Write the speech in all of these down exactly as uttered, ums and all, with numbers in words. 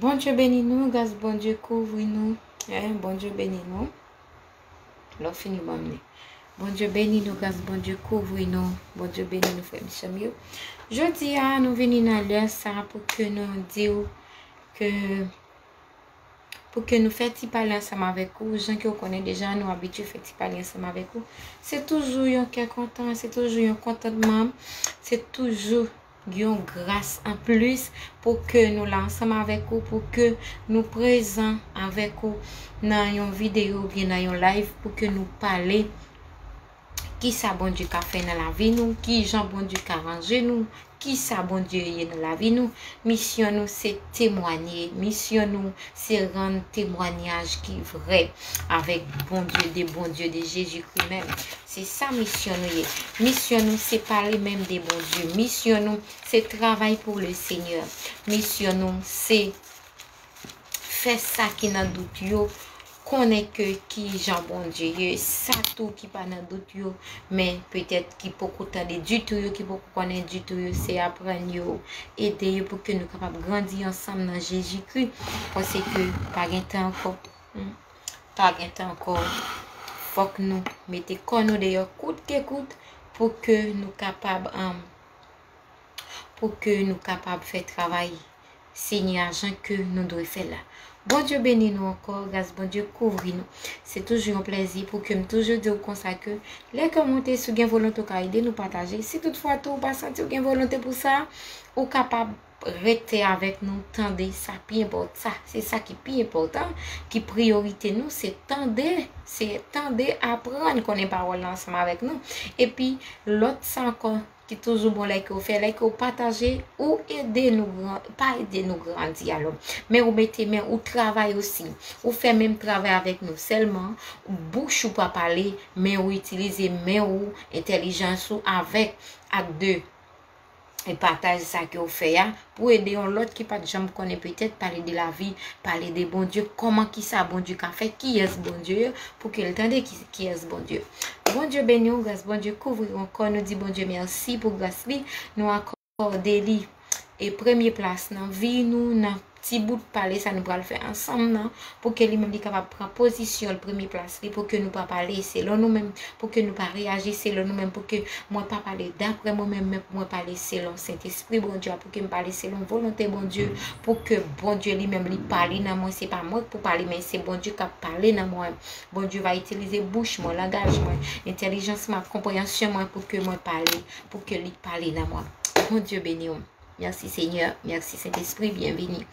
Bondye beni nou, gras Bondye kouvri nou. Eh, Bondye beni nou. Lè w fini ban m li. Bondye beni nou, gras Bondye kouvri nou. Bondye beni nou, frè m, sè m yo. Jodi a, nou vini nan lè sa pou ke nou di w ke, pou ke nou fè ti pale ansanm avèk ou. Jan ke w konnen deja, nou abitye fè ti pale ansanm avèk ou. Se toujou yon kè kontan, se toujou yon kontantman, se toujou yon gras anplis pou ke nou la ansanm avèk ou, pou ke nou prezan avèk ou nan yon videyo oubyen nan yon live, pou ke nou pale kisa Bondye ka fè nan lavi nou, kijan Bondye ka ranje nou, kisa Bondye ye nan lavi nou. Misyon nou se temwanye, misyon nou se rann temwanyaj ki vrè avèk Bondye, de Bondye, de Jezikri menm. Se sa misyon nou ye. Misyon nou se pale menm de Bondye. Misyon nou se travay pou le Senyè. Misyon nou se fè sa ki nan dout yo konnen ke kijan Bondye ye. Sa tou ki pa nan dout yo, men petèt ki poko tande ditou yo, ki poko konnen ditou yo, se aprann yo, ede yo pou ke nou kapab grandi ansanm nan Jezikri. Paske pa gen tan ankò. Hmm. Pa gen tan ankò. Fòk nou mete kò nou deyò kout ke kout pou ke nou kapab, um, pou ke nou kapab fè travay Senyè a jan ke nou dwe fè l la. Bondye beni nou ankò, gras Bondye kouvri nou. Se toujou yon plèzi pou ke m toujou di w konsa ke lè ke w monte, si w gen volonte w ka ede nou pataje. Si toutfwa tou ou pa santi w gen volonte pou sa, ou kapab rete avèk nou, tande, sa pi enpòtan, sa, se sa ki pi enpòtan, ki priyorite nou, se tande, se tande, aprann konnen pawòl la ansanm avèk nou. Epi, lòt sa ankò, ki toujou bon lè ke w fè, lè ke w pataje, ou ede nou gran-, pa ede nou grandi alò, men ou mete men, ou travay osi, ou fè menm travay avèk nou, sèlman bouch ou pa pale, men ou itilize men ou, entèlijans ou avèk ak de e pataj sa ke w fè a, pou ede yon lòt ki pa t janm konnen petèt pale de lavi, pale de Bondye, kòman kisa Bondye ka fè, kiyès Bondye ye, pou ke l tande ki, kiyès Bondye. Bondye beni w, gras Bondye kouvri w ankò, nou di Bondye mèsi pou gras li, nou akòde li e premye plas nan vi nou, nan ti bout pale sa nou pral fè ansanm nan, pou ke li menm li kapab pran pozisyon l premye plas li, pou ke nou pa pale selon nou menm, pou ke nou pa reyaji selon nou menm, pou ke mwen pa pale daprè mwen menm, men pou mwen pale selon Sentespri Bondye a, pou ke m pale selon volonte Bondye, pou ke Bondye li menm li pale nan mwen, se pa mwen k pou pale, men se Bondye k ap pale nan mwen. Bondye va itilize bouch mwen, langaj mwen, entèlijans mwen, konpreyansyon mwen pou ke mwen pale, pou ke li pale nan mwen. Bondye beni w. Mèsi Senyè, mèsi Sentespri, byenvini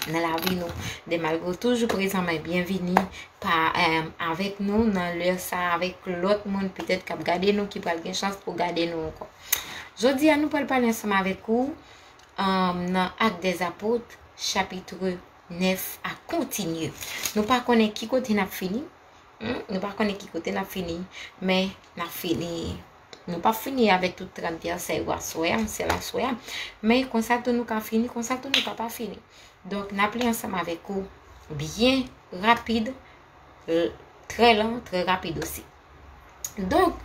nan lavi nou. Demalgre w toujou prezan, men byenvini pa, em, avèk nou nan lè sa, avèk lòt moun petèt k ap gade nou, ki pral gen chans pou gade nou ankò. Jodi a, nou pral pale ansanm avèk ou, em, nan Actes des Apôtres, chapitre nèf a kontinye. Nou pa konnen ki kote n ap fini, hmm, nou pa konnen ki kote n ap fini, men n ap fini. Nou p ap fini avèk tout trant vèsè yo aswè a, sèl aswè a. Men konsa tou nou ka fini, konsa tou nou ka pa fini. Donk, n ap li ansanm avèk ou byen rapid, l-, trè lan, trè rapid osi. Donk,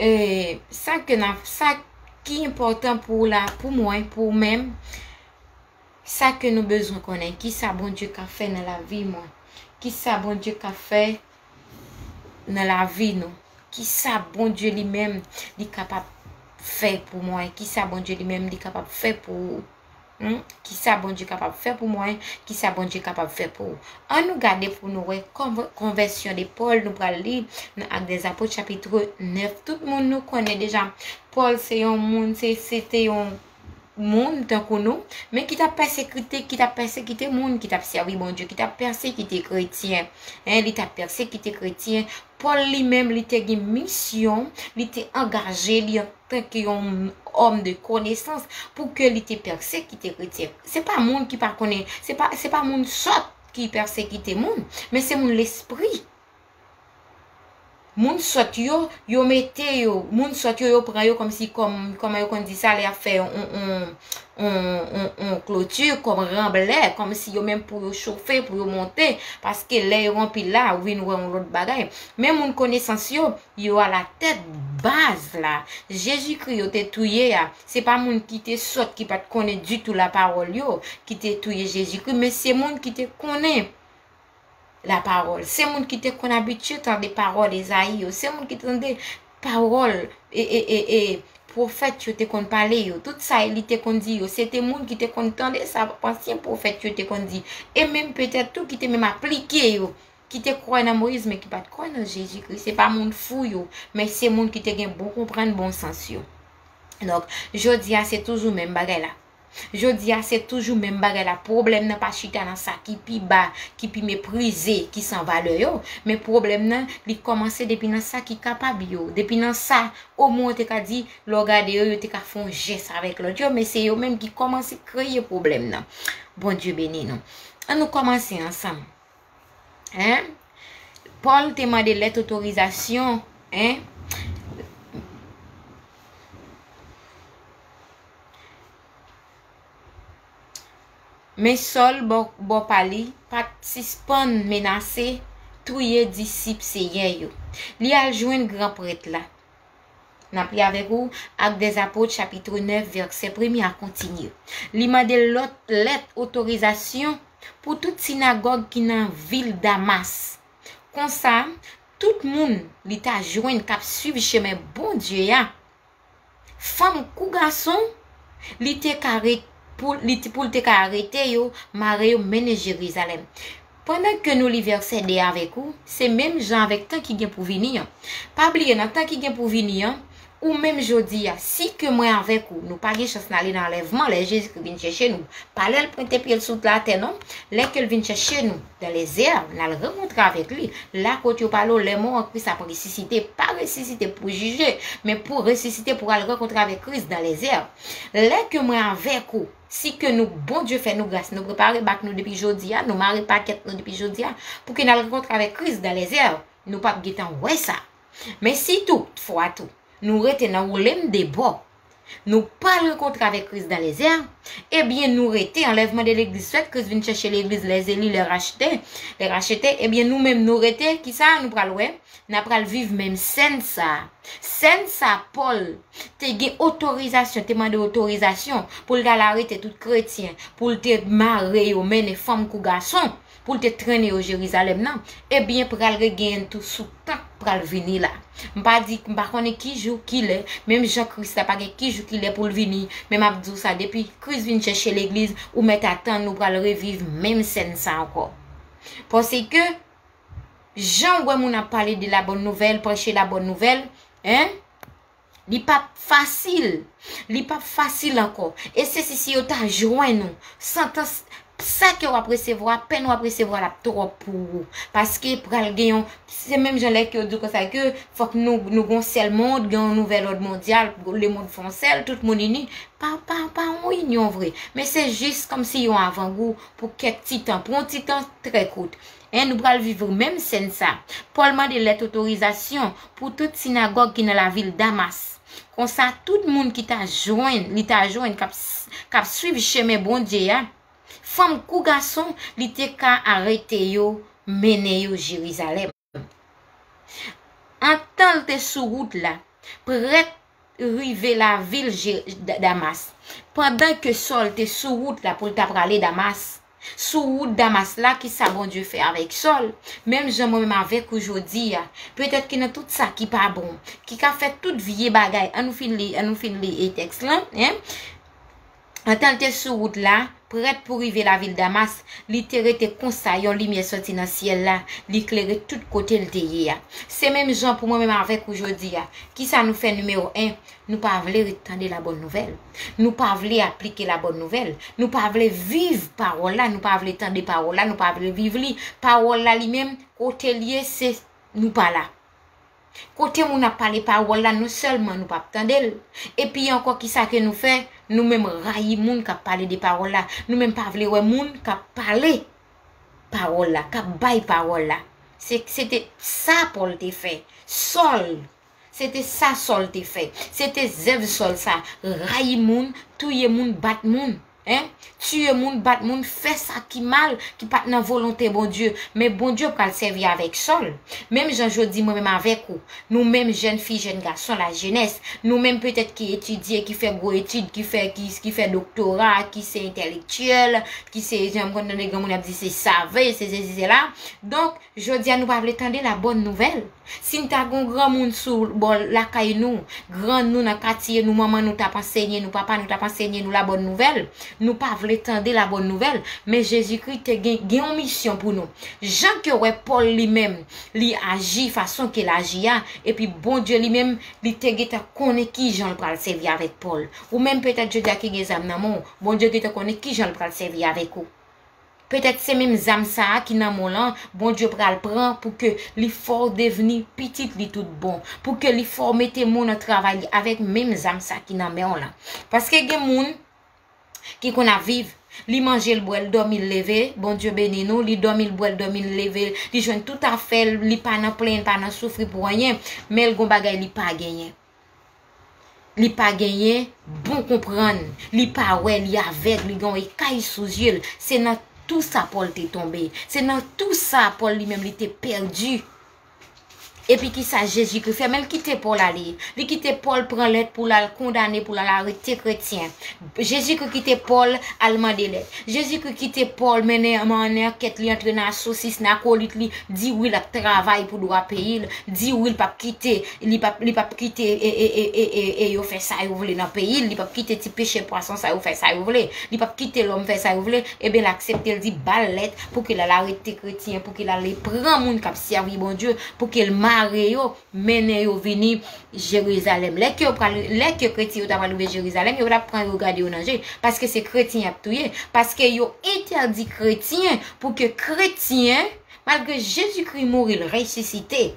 e, sa ke n ap, sa ki enpòtan pou w la, pou mwen, pou w menm, sa ke nou bezwen konnen, kisa Bondye ka fè nan lavi mwen, kisa Bondye ka fè nan lavi nou, kisa Bondye li menm li kapab fè pou mwen, kisa Bondye li menm li kapab fè pou ou. Hmm? Kisa Bondye kapab fè pou mwen, kisa Bondye kapab fè pou ou. Ann nou gade pou nou wè konv-, konvèsyon de Pòl, nou pral li nan Actes des Apôtres, chapitre nèf. Tout moun nou konnen deja, Pòl se yon moun, se, se te yon moun tankou nou, men ki t ap pèsekite, ki t ap pèsekite moun, ki t ap sèvi Bondye, ki t ap pèsekite kretyen. Hein, li t ap pèsekite kretyen. Pòl li menm, li te gen misyon, li te angaje li antanke yon òm de konesans pou ke li te pèsekite kretyen. Se pa moun ki pa konnen, se pa, se pa moun sòt ki pèsekite moun, men se moun lespri. Moun sòt yo, yo mete yo, moun sòt yo, yo pran yo kòmsi, kòm, kòman yo konn di sa, lè y ap fè yon, yon, yon, yon, yon kloti, kòm ranblè, kòmsi yo menm pou yo chofe, pou yo monte, paske lè yo anpil la, ou vin wè yon lòt bagay. Men moun konesans yo, yo alatèt baz la. Jezikri yo te touye a, se pa moun ki te sòt, ki pa t konnen ditou lapawòl yo, ki te touye Jezikri, men se moun ki te konnen lapawòl. Se moun ki te konn abitye tande pawòl Ezayi yo. Se moun ki te tande pawòl e, e, e, e, pwofèt yo te konn pale yo. Tout sa Eli te konn di yo, se te moun ki te konn tande sa ansyen pwofèt yo te konn di. E menm petèt tou ki te menm aplike yo, ki te kwè nan Moyiz, men ki pa t kwè nan Jezikri. Se pa moun fou yo, men se moun ki te gen bon konprann, bon sans yo. Donk, jodi a, se toujou menm bagay la. Jodi a, se toujou menm bagay la. Pwoblèm nan pa chita nan sa ki pi ba, ki pi meprize, ki san valè yo. Men pwoblèm nan, li kòmanse depi nan sa ki kapab yo. Depi nan sa, omwen w te ka di, lè w gade yo, yo te ka fè yon jès avèk lòt yo. Men se yo menm ki kòmanse kreye pwoblèm nan. Bondye beni nou. Ann nou kòmanse ansanm. Hein? Pòl te mande lèt otorizasyon, hein? Men Sòl, bò, bò pa li, pa t sispann menase touye disip Seyè yo. Li al jwenn gran prèt la. N ap li avèk ou Actes des Apôtres, chapit nèf, vèsè premye a kontinye. Li mande lòt lèt otorizasyon pou tout sinagòg ki nan vil Damas. Konsa, tout moun li ta jwenn k ap suiv chemen Bondye a, fanm kou gason, li te ka re-, pou, li te, pou l te ka arete yo, mare yo, mennen Jerizalèm. Pandan ke nou li vèsè de avèk ou, se menm jan avèk tan ki gen pou vini an. Pa bliye, nan tan ki gen pou vini an, ou menm jodi a, si ke mwen avèk ou, nou pa gen chans n ale nan anlèvman, lè Jezikri vin chèche nou, pa lè l pwente pye l sou latè non, lè ke l vin chèche nou, dans les airs, n al rankontre avèk li. La kot yo pale w, les morts en Christ ap resisite, pa resisite pou jije, men pou resisite pou al rankontre avèk Kris dans les airs. Lè ke mwen avèk ou, si ke nou, Bondye fè nou gras, nou prepare bak nou depi jodi a, nou mare pakèt nou depi jodi a, pou ke n al rankontre avèk Kris dans les airs, nou p ap gentan wè sa. Men si tout fwa tou, nou rete nan woule m de bò, nou pa al rankontre avèk Kris dans les airs, ebyen nou rete, anlèvman de legliz fèt, Kris vin chèche legliz, les élus, les rachetés, les rachetés, ebyen nou menm nou rete, kisa nou pral wè? N a pral viv menm sèn sa. Sèn sa, Pòl te gen otorizasyon, te mande otorizasyon pou l t al arete tout kretyen, pou l te mare yo, mennen fanm kou gason, pou l te trennen yo Jerizalèm nan, ebyen pral regenyen tou sou tan k pral vini la. M pa di, m pa konnen ki jou, ki lè, menm jan Kris la pa gen ki jou, ki lè pou l vini, men m ap di w sa, depi Kris vin chèche legliz, ou mèt atann, nou pral reviv menm sèn sa ankò. Paske, jan w wè moun ap pale de la bonne nouvelle, preche la bonne nouvelle, hein? Li p ap fasil. Li p ap fasil ankò. E se si, si yo ta jwenn ou, santans, sa ke w ap resevwa, pèn w ap resevwa l ap twòp pou ou. Paske pral gen yon, se menm jan lè ke yo di w konsa ke fòk nou, nou gon sèl mond, gen yon nouvèl òd mondyal, le monde fè yon sèl, tout moun ini. Pa, pa, pa yon inyon vre. Men se jis kòmsi yon avangou pou kèk ti tan, pou yon ti tan trè kout. En, nou pral viv menm sèn sa. Pòl mande lèt otorizasyon pou tout sinagòg ki nan lavil Damas. Konsa, tout moun ki ta jwenn, li ta jwenn k ap, k ap suiv chemen Bondye a, fanm kou gason, li te ka arete yo, mennen yo Jerizalèm. Antan l te sou wout la, prèt rive lavil Je-, Da-, Damas. Pandan ke Sòl te sou wout la pou l ta prale Damas, sou wout Damas la, ki sa Bondye fè avèk Sòl? Menm jan mwen menm avèk ou jodi a, petèt ke nan tout sa ki pa bon, ki ka fè tout vye bagay, ann nou fin li, ann nou fin li e tèks lan, en. Antan l te sou wout la, prèt pou rive lavil Damas, li te rete konsa, yon limyè sòti nan syèl la, li klere tout kote l te ye a. Se menm jan pou mwen menm avèk ou jodi a. Kisa nou fè nimewo en? Nou pa vle ret tande la bonne nouvelle. Nou pa vle aplike la bonne nouvelle. Nou pa vle viv pawòl la, nou pa vle tande pawòl la, nou pa vle viv li. Pawòl la li menm, kote l ye, se nou pa la. Kote moun ap pale pawòl la, non sèlman nou p ap tande l, epi ankò kisa ke nou fè? Nou menm rayi moun k ap pale de pawòl la. Nou menm pa vle wè moun k ap pale pawòl la, k ap bay pawòl la. Se, se te sa Pòl te fè. Sòl, se te sa Sòl te fè. Se te zèv Sòl sa. Rayi moun, touye moun, bat moun. Hein? Tiye moun, bat moun, fè sa ki mal, ki pa t nan volonte Bondye. Men Bondye pral sèvi avèk Sòl. Menm jan jodi, mwen menm avèk ou. Nou menm jèn fi, jèn gason, lajenès. Nou menm petèt ki etidye, ki fè gwo etid, ki fè, ki, ki fè doktora, ki se entèlektyèl, ki se, jan m konn tande granmoun ap di, se save, se sesi, se la. Donk, jodi a nou pa vle tande la bòn nouvèl. Si n ta gon granmoun sou bò lakay nou, grann nou nan katye nou, manman nou t ap ansenye nou, papa nou t ap ansenye nou la bòn nouvèl, nou pa vle tande la bòn nouvèl, men Jezikri te gen, gen yon misyon pou nou. Jan ke wè Pòl li menm, li aji fason ke l aji a, epi Bondye li menm, li te gentan konnen ki jan l pral sèvi avèk Pòl. Ou menm petèt jodi a ki gen zam nan men w, Bondye gentan konnen ki jan l pral sèvi avèk ou. Petèt se menm zam sa a ki nan men w lan, Bondye pral pran pou ke li fè w devni pitit li tout bon, pou ke li fè w mete men w nan travay li avèk menm zam sa ki nan men w lan. Paske gen moun ki konn ap viv, li manje, l bwè, l dòmi, l leve, Bondye beni nou, li dòmi, l bwè, l dòmi, l leve, li jwenn tout afè l, li pa nan plenyen, pa nan soufri pou anyen, men l gon bagay li pa genyen. Li pa genyen bon konprann. Li pa wè, li avèg, li gen yon ekay sou zye l. Se nan tou sa Pòl te tonbe. Se nan tou sa Pòl li menm li te pèdi. Epi ki sa Jezikri fè? Men l kite Pòl ale. Li kite Pòl pran lèt pou l al kondane, pou l al arete kretyen. Jezikri kite Pòl al mande lèt. Jezikri kite Pòl mennen, mennen ankèt li, antre nan asosis, nan akolit li, di wi l ap travay pou dwa peyi l, di wi l p ap kite, li p ap, li p ap kite e, e, e, e, e, e yo fè sa yo vle nan peyi l, li p ap kite ti pechè pwason sa yo fè sa yo vle, li p ap kite lòm fè sa yo vle, ebyen l aksepte, l di ba l lèt pou ke l al arete kretyen, pou ke l ale pran moun k ap sèvi Bondye, pou ke l mare yo, mennen yo vini Jerizalèm. Lè ke yo pral, lè ke kretyen yo ta pral rive Jerizalèm, yo pa t ap pran yo gade yo nan je, paske se kretyen y ap touye, paske yo entèdi kretyen pou ke kretyen, malgre Jezikri mouri, l resisite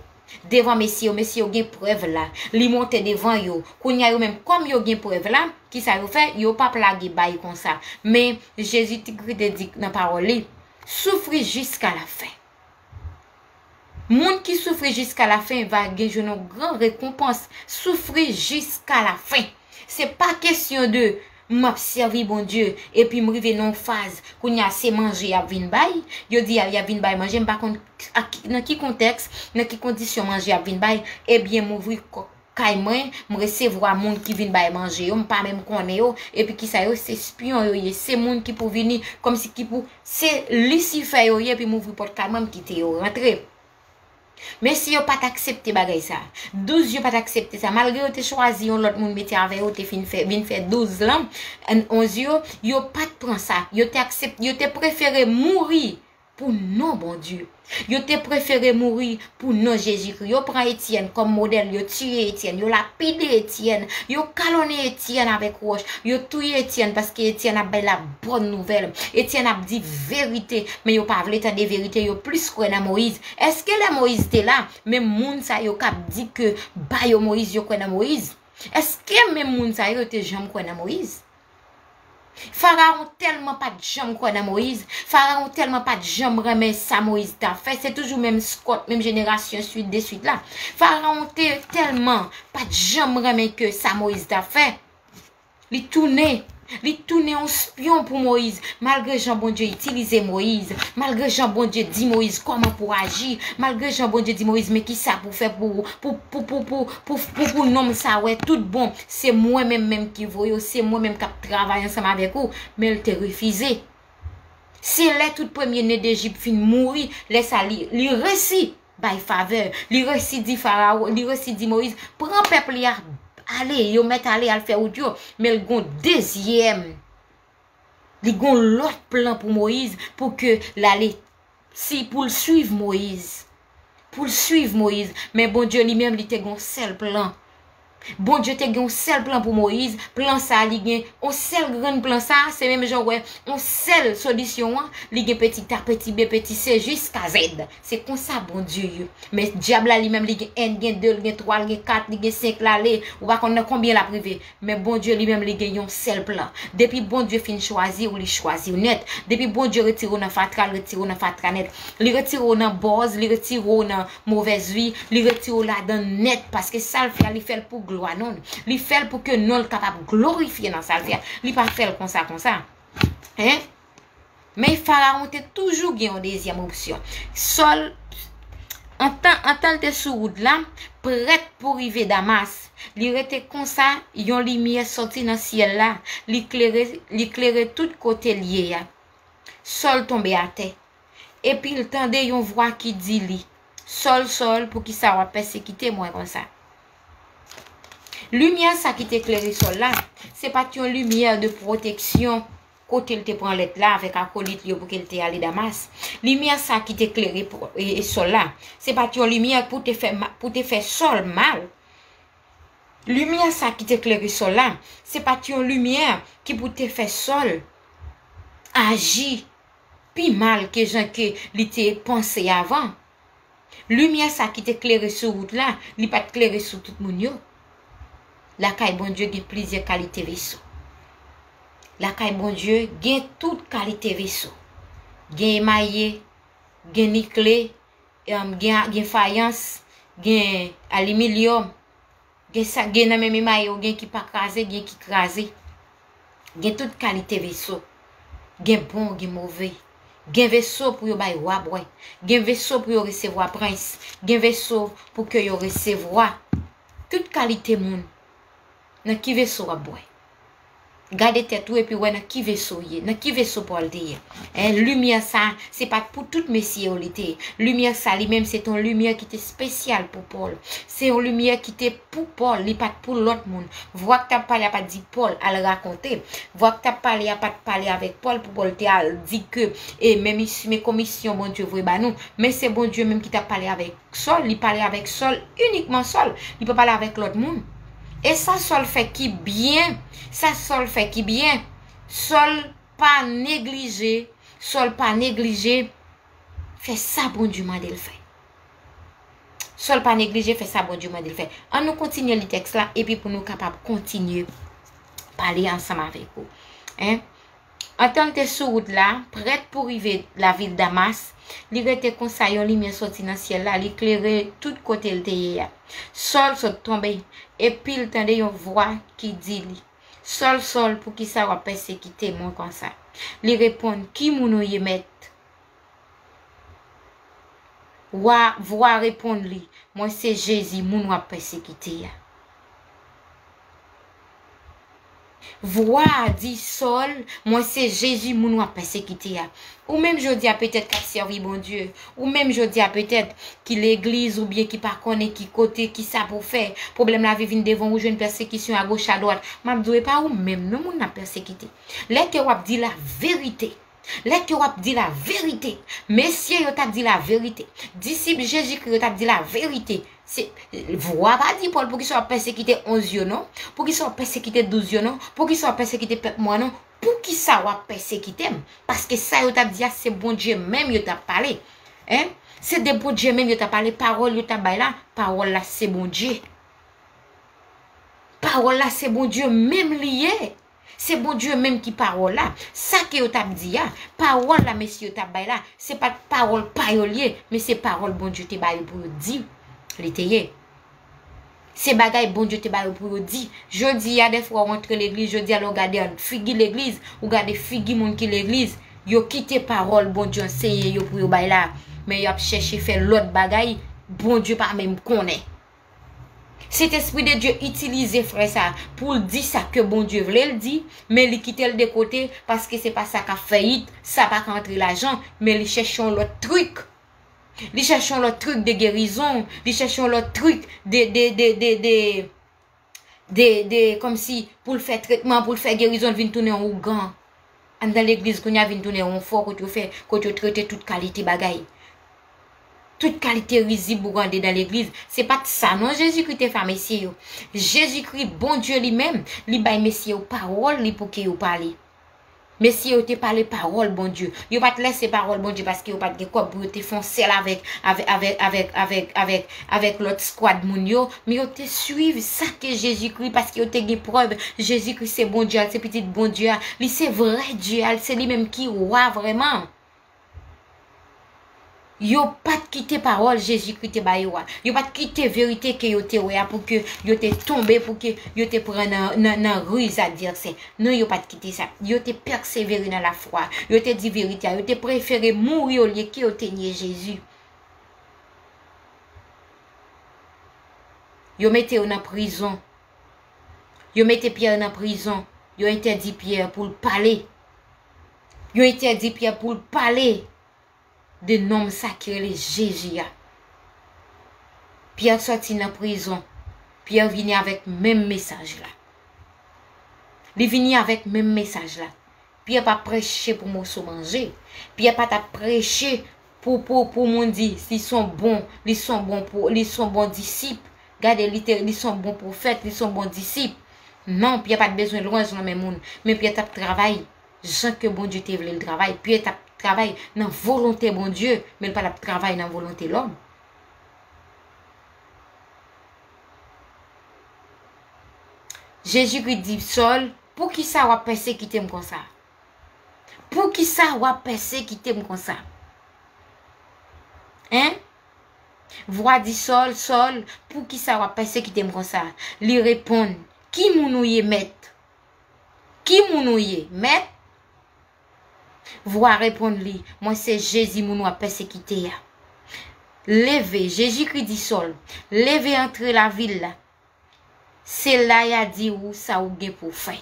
devan mesye yo, mesye yo gen prèv la, li monte devan yo, kounye a yo menm, kòm yo gen prèv la, kisa yo fè? Yo p ap lage bay konsa. Men Jezikri te di nan pawòl li, soufri jiska lafen. Moun ki soufri jiska lafen va gen jwenn yon gran rekonpans. Soufri jiska lafen. Se pa kesyon de m ap sèvi Bondye epi m rive nan yon faz, kounye a se manje y ap vin bay. Yo di a y ap vin bay manje, m pa konn a ki, nan ki kontèks, nan ki kondisyon manje y ap vin bay. Ebyen, m ouvri kòk kay mwen, m resevwa moun ki vin bay manje yo, m pa menm konnen yo, epi kisa yo, se espyon yo ye, se moun ki pou vini, kòmsi ki pou, se Lisifè yo ye, epi m ouvri pòt kay mwen, m kite yo rantre. Men si yo pa t aksepte bagay sa, douz yo pa t aksepte sa, malgre yo te chwazi yon lòt moun mete avè yo, te fin fè, vin fè douz lan, onz yo, yo pa t pran sa, yo te aksepte, yo te prefere mouri pou non Bondye. Yo te prefere mouri pou non Jezikri. Yo pran Etyèn kòm modèl, yo tiye Etyèn, yo lapide Etyèn, yo kalonnen Etyèn avèk wòch, yo touye Etyèn paske Etyèn ap bay la bòn nouvèl. Etyèn ap di verite, men yo pa vle tande verite, yo plis kwè nan Moyiz. Èske lè Moyiz te la, menm moun sa yo k ap di ke ba yo Moyiz, yo kwè nan Moyiz? Èske menm moun sa yo te janm kwè nan Moyiz? Farawon tèlman pa t janm kwè nan Moyiz. Farawon tèlman pa t janm renmen sa Moyiz t ap fè. Se toujou menm skòt, menm jenerasyon, swit de swit la. Farawon te tèlman pa t janm renmen ke sa Moyiz t ap fè. Li tounen. Li tounen yon spyon pou Moyiz. Malgre jan Bondye itilize Moyiz, malgre jan Bondye di Moyiz kòman pou aji, malgre jan Bondye di Moyiz, men kisa pou fè pou, pou, pou, pou, pou, pou, pou, pou nonm sa wè tout bon. Se mwen menm menm ki voye w, se mwen menm k ap travay ansanm avèk ou, men l te refize. Se lè tout premye ne Dejip fin mouri, lè sa li, li resi bay favè, li resi di Farawon, li resi di Moyiz, pran pèp li a ale, yo mèt ale al fè wout yo, men l gon dezyèm, li gon lòt plan pou Moyiz, pou ke l ale si pou l swiv Moyiz. Pou l swiv Moyiz. Men Bondye li menm, li te gon sèl plan. Bondye te gen yon sèl plan pou Moyiz. Plan sa a, li gen yon sèl grenn plan sa a. Se menm jan w wè yon sèl solisyon an, li gen peti A, peti B, peti C, jiska Z. Se konsa Bondye ye. Men dyab la li menm, li gen en, gen de, li gen twa, li gen kat, li gen senk, l ale. Ou pa konn nan konbyen l ap rive. Men Bondye li menm, li gen yon sèl plan. Depi Bondye fin chwazi w, li chwazi w nèt. Depi Bondye retire w nan fatra, l retire w nan fatra nèt. Li retire w nan bòz, li retire w nan movèz vi, li retire w ladan nèt, paske sa l fè a, li fè l pou glwa non l. Li fè l pou ke non l kapab glorifye nan sa l fè a. Li pa fè l konsa, konsa. Hein? Men Farawon te toujou gen yon dezyèm opsyon. Sòl, antan, antan l te sou wout la, prèt pou rive Damas, li rete konsa, yon limyè sòti nan syèl la, li klere, li klere tout kote l ye a. Sòl tonbe atè. Epi l tande yon vwa ki di li, Sòl, Sòl, poukisa w ap pèsekite mwen konsa? Limyè sa ki te klere Sòl la, se pa t yon limyè de pwoteksyon kote l te pran lèt la avèk akolit li yo pou ke l te ale Damas. Limyè sa ki te klere e, e Sòl la, se pa t yon limyè pou te fè, pou te fè Sòl mal. Limyè sa ki te klere Sòl la, se pa t yon limyè ki pou te fè Sòl aji pi mal ke jan ke li te panse avan. Limyè sa ki te klere sou wout la, li pa t klere sou tout moun yo. Lakay Bondye gen plizyè kalite veso. Lakay Bondye gen tout kalite veso. Gen emaye, gen nikle, em, gen, gen fayans, gen alimilyòm. Gen sa, gen nan menm emaye yo, gen ki pa kraze, gen ki kraze. Gen tout kalite veso. Gen bon, gen move. Gen veso pou yo bay wa bwè. Gen veso pou yo resevwa prens. Gen veso pou ke yo resevwa tout kalite moun. Nan ki veso w ap bwè? Gade tèt ou epi wè nan ki veso w ye, nan ki veso Pòl te ye. Hein, limyè sa, se pa t pou tout mesye yo li te ye. Limyè sa li menm se t yon limyè ki te espesyal pou Pòl. Se yon limyè ki te pou Pòl, li pa t pou lòt moun. Vwa k t ap pale a pa t di Pòl al rakonte. Vwa k t ap pale a pa t pale avèk Pòl pou Pòl te al di ke e men mis, men komisyon Bondye voye ba nou. Men se Bondye menm ki t ap pale avèk Sòl, li pale avèk Sòl, inikman Sòl. Li pa pale avèk lòt moun. E sa Sòl fè ki byen, sa Sòl fè ki byen, Sòl pa neglije, Sòl pa neglije fè sa Bondye mande l fè. Sòl pa neglije fè sa Bondye mande l fè. An nou kontinye li tèks la, epi pou nou kapab kontinye pale ansanm avèk ou. Hein? Antan l te sou wout la, prèt pou rive lavil Damas, li rete konsa, yon limyè sòti nan syèl la, li klere tout kote l te ye a. Sòl sot tonbe, epi l tande yon vwa ki di li, Sòl, Sòl, poukisa w ap pèsekite mwen konsa? Li reponn, Ki moun ou ye, Mèt? Wa, vwa reponn li, Mwen se Jezi, moun w ap pèsekite a. Vwa a di, Sòl, mwen se Jezi, moun w ap pèsekite a. Ou menm jodi a petèt k ap sèvi Bondye. Ou menm jodi a petèt ki legliz oubyen ki pa konnen ki kote, ki sa pou fè. Pwoblèm lavi vin devan ou, jwenn pèsekisyon agoch adwat. M ap di w, e pa ou menm non moun n ap pèsekite. Lè ke w ap di laverite, Lè ke w ap di laverite, mesye yo t ap di laverite, disip Jezikri yo t ap di laverite. Se, vwa pa di Pòl, poukisa w ap pèsekite onz yo non? Poukisa w ap pèsekite douz yo non? Poukisa w ap pèsekite pèp mwen non? Poukisa w ap pèsekite m? Paske sa yo t ap di a, se Bondye menm yo t ap pale. Hein? Se de Bondye menm yo t ap pale, pawòl yo t ap bay la, pawòl la se Bondye. Pawòl la se Bondye menm li ye. Se Bondye menm ki pawòl la. Sa ke yo t ap di a, pawòl la mesye yo t ap bay la, se pa t pawòl pa yo l ye, men se pawòl Bondye te ba yo pou yo di. Li te ye. Se bagay Bondye te ba yo pou yo di. Jodi a, dèfwa w antre legliz, jodi a, lè w gade figi legliz, ou gade figi moun ki legliz, yo kite pawòl Bondye anseye yo pou yo bay la, men y ap chèche fè lòt bagay Bondye pa menm konnen. Sentespri de Dye itilize frè sa a pou l di sa ke Bondye vle l di, men li kite l de kote, paske se pa sa k ap fè it, sa pa ka antre lajan, men li chèche yon lòt trik. Li chèche yon lòt trik de gerizon, li chèche yon lòt trik de, de, de, de, de, de, de, kòmsi pou l fè tretman, pou l fè gerizon, l vin tounen yon ougan. Anndan legliz kounye a vin tounen yon fò kote yo fè, kote yo trete tout kalite bagay. Tout kalite rizib ou gade nan legliz. Se pa t sa non Jezikri te fè a mesye yo. Jezikri, Bondye li menm, li bay mesye yo pawòl li pou ke yo pale. Mesye yo te pale pawòl Bondye. Yo pa t lèse pawòl Bondye paske yo pa t gen kòb pou yo te fè yon sèl avèk, avèk, avèk, avèk, avèk, avèk, avèk lòt skwad moun yo. Men yo te swiv sa ke Jezikri, paske yo te gen prèv Jezikri se Bondye a, l se pitit Bondye a. Li se vrè Dye a, l se li menm ki wa vrèman. Yo pa t kite pawòl Jezikri te ba yo a. Yo pa t kite verite ke yo te wè a pou ke yo te tonbe, pou ke yo te pran nan, nan, nan riz advèsè. Non, yo pa t kite sa. Yo te pèsevere nan lafwa. Yo te di verite a. Yo te prefere mouri olye ke yo te nye Jezi. Yo mete yo nan prizon. Yo mete Pyè nan prizon. Yo entèdi Pyè pou l pale. Yo entèdi Pyè pou l pale de nonm sa ki rele Jezi a. Pyè sòti nan prizon. Pyè vini avèk menm mesaj la. Li vini avèk menm mesaj la. Pyè pa preche pou moso manje. Pyè pa t ap preche pou, pou, pou moun di li s on bon, li s on bon, pou, li s on bon disip. Gade, li te, li s on bon pwofèt, li s on bon disip. Non, Pyè pa t bezwen lwanj nan men moun, men Pyè t ap travay jan ke Bondye te vle l travay. Pyè t ap travay nan volonte Bondye, men l pa t ap travay nan volonte lòm. Jezikri di Sòl, poukisa w ap pèsekite m konsa? Poukisa w ap pèsekite m konsa? Hein? Vwa di Sòl, Sòl, poukisa w ap pèsekite m konsa? Li reponn, ki moun ou ye, Mèt? Ki moun ou ye, Mèt? Vwa reponn li, mwen se Jezi moun w ap pèsekite a. Leve, Jezikri di Sòl, leve antre lavil la. Se la y a di ou sa ou gen pou fè.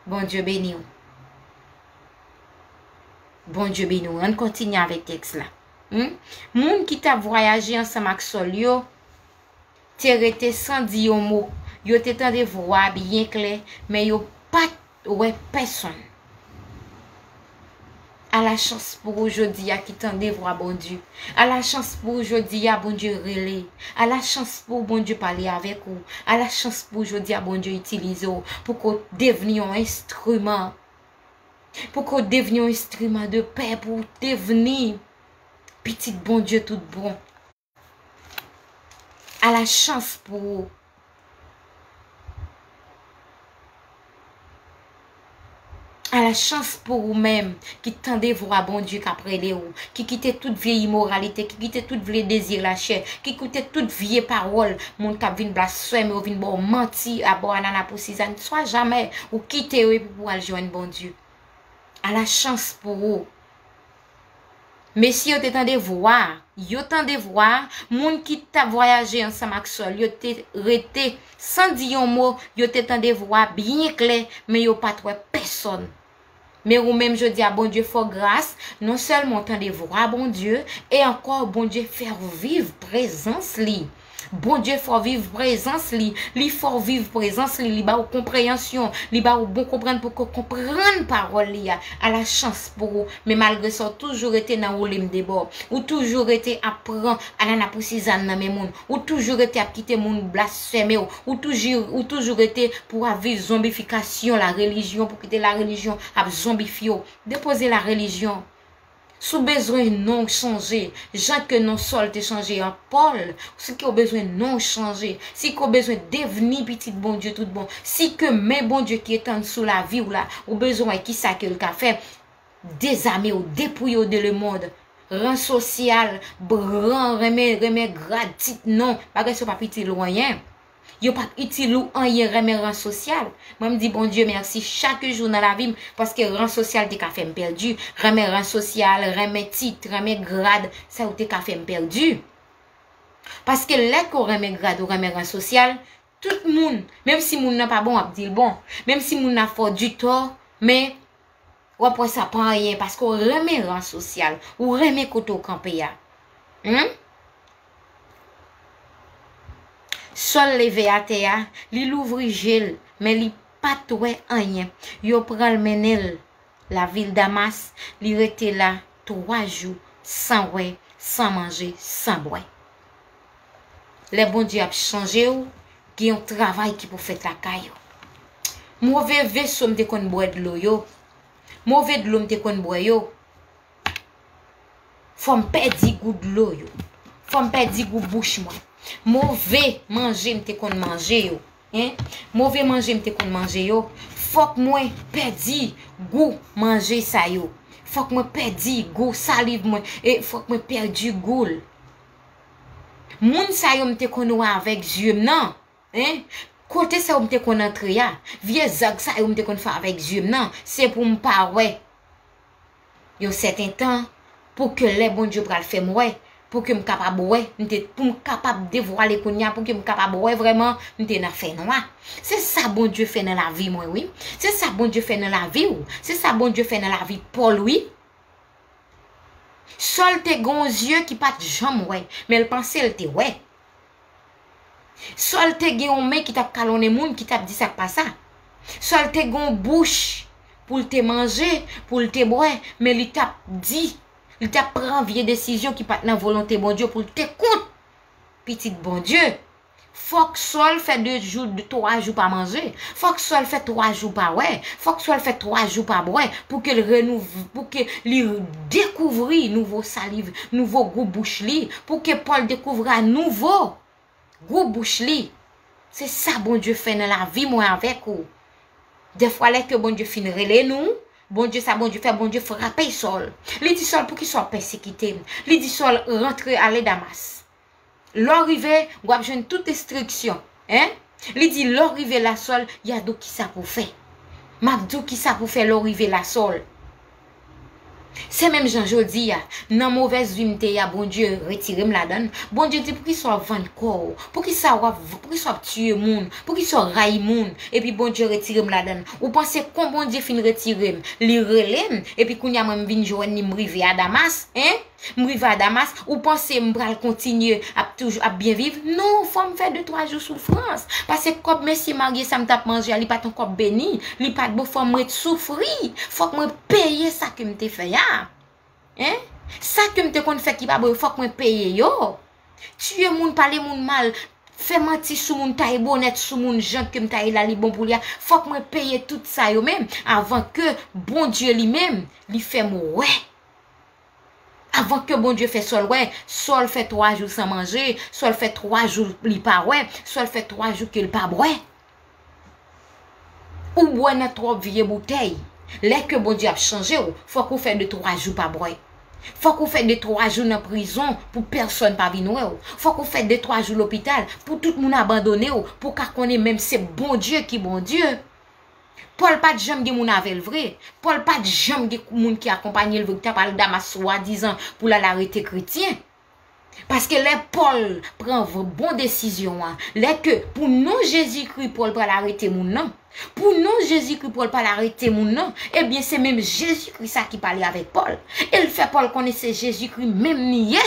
Bondye beni w. Bondye beni w. Ann kontinye avèk tèks la. Hmm? Moun ki t ap vwayaje ansanm ak Sòl yo te rete san di yon mo. Yo te tande vwa a byen klè, men yo pa t wè pèsonn. Ala chans pou ou jodi a ki tande vwa Bondye. Ala chans pou ou jodi a Bondye rele. Ala chans pou Bondye pale avèk ou. Ala chans pou jodi a Bondye itilize w pou ke w devni yon enstriman. Pou ke w devni yon enstriman de pè, pou w devni pitit Bondye tout bon. Ala chans pou ou. Ala chans pou ou menm ki tande vwa Bondye k ap rele w, ki kite tout vye imoralite, ki kite tout vye dezi lachè, ki kite tout vye pawòl moun k ap vin blasfème yo, vin ba w manti, a ba w anana pou sizane. Swa jamè ou kite yo epi pou w al jwenn Bondye. Ala chans pou ou. Mesye yo te tande vwa a. Yo tande vwa a. Moun ki t ap vwayaje ansanm ak Sòl yo te rete san di yon mo. Yo te tande vwa a byen klè, men yo pa t wè pèsonn. Men ou menm jodi a, Bondye fè w gras, non sèlman w tande vwa Bondye, e ankò Bondye fè w viv prezans li. Bondye fè w viv prezans li, li fè w viv prezans li, li ba w konpreyansyon, li ba w bon konprann pou ke w konprann pawòl li a. Ala chans pou ou, men malgre sa, w toujou rete nan woule m de bò. Ou toujou rete ap pran anana pou sizane nan men moun. Ou toujou rete ap kite moun blasfème w. Ou toujou, ou toujou rete pou ap viv zonbifikasyon larelijyon, pou kite larelijyon ap zonbifye w. Depoze larelijyon. Si w bezwen non w chanje, jan ke non Sòl te chanje an Pòl, si ke w bezwen non w chanje, si ke w bezwen devni pitit Bondye tout bon, si ke men Bondye ki etann sou lavi w la, ou bezwen wè kisa ke l ka fè, dezame w, depouye w de lemonn, ran sosyal, bran, renmen, renmen grad, tit, non, bagay sa yo p ap itil ou anyen. Yo p ap itil ou anyen, renmen ran sosyal. Mwen, m di Bondye mèsi chak jou nan lavi m, paske ran sosyal te ka fè m pèdi. Renmen ran sosyal, renmen tit, renmen grad, sa yo te ka fè m pèdi. Paske lè ke w renmen grad, ou renmen ran sosyal, tout moun, menm si moun nan pa bon, w ap di l bon. Menm si moun nan fè w di tò, men w ap wè sa pa anyen paske w renmen ran sosyal, ou renmen kote w kanpe a. Humm? Sòl leve atè a, li louvri je l, men li pa t wè anyen. Yo pran l mennen l lavil Damas, li rete la twa jou san wè, san manje, san bwè. Lè Bondye ap chanje w, gen yon travay ki pou fèt lakay ou. Move veso m te konn bwè dlo yo, move dlo m te konn bwè yo, fò m pèdi gou dlo yo. Fò m pèdi gou bouch mwen. Move manje m te konn manje yo. Hein? Move manje m te konn manje yo. Fòk mwen pèdi gou manje sa yo. Fòk mwen pèdi gou saliv mwen. E fòk mwen pèdi gou l. Moun sa yo m te konn wè avèk zye m nan. Hein? Kote sa yo m te konn antre a. Vye zag sa yo m te konn fè avèk zye m nan. Se pou m pa wè. Yon sèten tan, pou ke lè Bondye pral fè m wè, pou ke m kapab wè, m te, pou m kapab devwale kounye a, pou ke m kapab wè vrèman, m te nan fènwa. Se sa Bondye fè nan lavi mwen, wi. Se sa Bondye fè nan lavi w. Se sa Bondye fè nan lavi Pòl, wi. Sòl te gen yon zye ki pa t janm wè, men l panse l te wè. Sòl te gen yon men ki t ap kalonnen moun, ki t ap di sa k pa sa. Sòl te gen yon bouch pou l te manje, pou l te bwè, men li t ap di, li t ap pran vye desizyon ki pa t nan volonte Bondye pou l te kont pitit Bondye. Fòk Sòl fè de jou, de, twa jou pa manje. Fòk Sòl fè twa jou pa wè. Fòk Sòl fè twa jou pa bwè pou ke l renouv-, pou ke li dekouvri nouvo saliv, nouvo gou bouch li, pou ke Pòl dekouvri a nouvo gou bouch li. Se sa Bondye fè nan lavi mwen avèk ou. Dèfwa lè ke Bondye fin rele nou, Bondye sa Bondye fè, Bondye frape Sòl. Li di Sòl, poukisa w pèsekite m? Li di Sòl, rantre ale Damas. Lè w rive, w ap jwenn tout enstriksyon. Hein? Li di, lè w rive la Sòl, y a di w kisa pou w fè. M ap di w kisa pou w fè lè w rive la Sòl. Se menm jan jodi a, nan movèz vi m te ye a, Bondye retire m ladan l. Bondye di, poukisa w ap vann kò w? Poukisa w ap, poukisa w ap tiye moun? Poukisa w rayi moun? Epi Bondye retire m ladan l. Ou panse kon Bondye fin retire m, li rele m, epi kounye a mwen m vin jwenn li, m rive a Damas, hein? M rive a Damas, ou panse m pral kontinye ap toujou ap byen viv? Non, fò m fè de twa jou soufrans. Paske kòb mesye marye sa m t ap manje a, li pa t yon kòb beni, li pa t bon, fò m ret soufri. Fòk mwen peye sa ke m te fè a. Hein? Sa ke m te konn fè ki pa bon yo, fòk mwen peye yo. Tiye moun, pale moun mal, fè manti sou moun, taye bonèt sou moun, jan ke m taye la li bon pou li a. Fòk mwen peye tout sa yo menm avan ke Bondye li menm, li fè m wè. Avan ke Bondye fè Sòl wè, Sòl fè twa jou san manje, Sòl fè twa jou li pa wè, Sòl fè twa jou ke l pa bwè. Ou bwè nan twòp vye boutèy. Lè ke Bondye ap chanje w, fòk ou fè de twa jou pa bwè. Fòk ou fè de twa jou nan prizon pou pèsonn pa vin wè w. Fòk ou fè de twa jou lopital pou tout moun abandone w, pou w ka konnen menm se Bondye ki Bondye. Pòl pa t janm gen moun avè l vre. Pòl pa t janm gen moun ki akonpanye l vre, ki t ap al Damas swadizan pou l al arete kretyen. Paske lè Pòl pran v-, bon desizyon an, lè ke pou non Jezikri Pòl pral arete moun nan, pou non Jezikri Pòl pral arete moun nan, ebyen se menm Jezikri sa ki pale avèk Pòl. E l fè Pòl konnen se Jezikri menm li ye.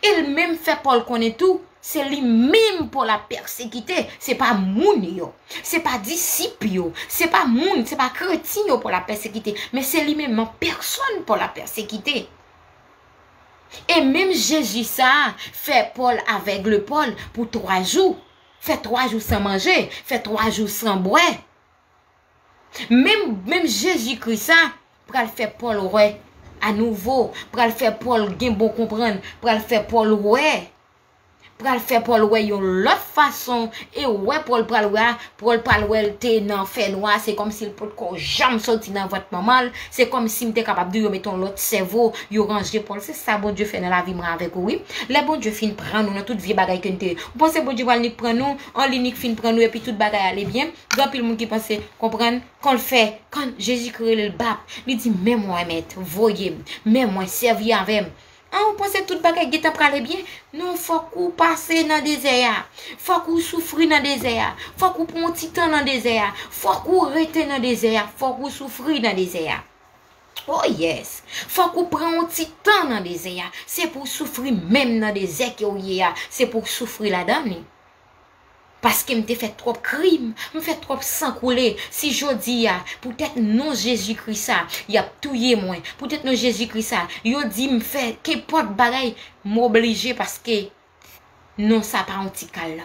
E l menm fè Pòl konnen tou, se li menm Pòl ap pèsekite, se pa moun yo, se pa disip yo, se pa moun, se pa kretyen yo Pòl ap pèsekite, men se li menm an pèsòn Pòl ap pèsekite. E menm Jezi sa a fè Pòl avègle Pòl pou twa jou, fè twa jou san manje, fè twa jou san bwè. Menm, menm Jezikri sa pral fè Pòl wè anouvo, pral fè Pòl gen bon konprann, pral fè Pòl wè. Pral fè Pòl wè yon lòt fason, e wè Pòl pral wè a, Pòl pral wè l te nan fènwa, se kòmsi l potko janm soti nan vant manman l, se kòmsi m te kapab di yo mete yon lòt sèvo, yo ranje Pòl. Se sa Bondye fè nan lavi mwen avèk ou, wi. Lè Bondye fin pran nou nan tout vye bagay ke n te ye, ou panse Bondye pral nik pran nou, an li nik fin pran nou epi tout bagay ale byen? Gen anpil moun ki panse, konprann, kan l fè, kan Jezikri rele l bab, li di, men mwen mèt, voye m, men mwen, sèvi avè m. An, ou panse tout bagay gentan prale byen? Non, fòk ou pase nan dezè a. Fòk ou soufri nan dezè a. Fòk ou pran yon ti tan nan dezè a. Fòk ou rete nan dezè a. Fòk ou soufri nan dezè a. Oh yes. Fòk ou pran yon ti tan nan dezè a. Se pou w soufri menm nan dezè ke w ye a. Se pou w soufri ladan li. Paske m te fè twòp krim, m fè twòp san koule. Si jodi a, poutèt non Jezikri sa, y ap touye mwen. Poutèt non Jezikri sa, yo di m fè kenpòt bagay, m oblije paske non sa pa yon ti kal.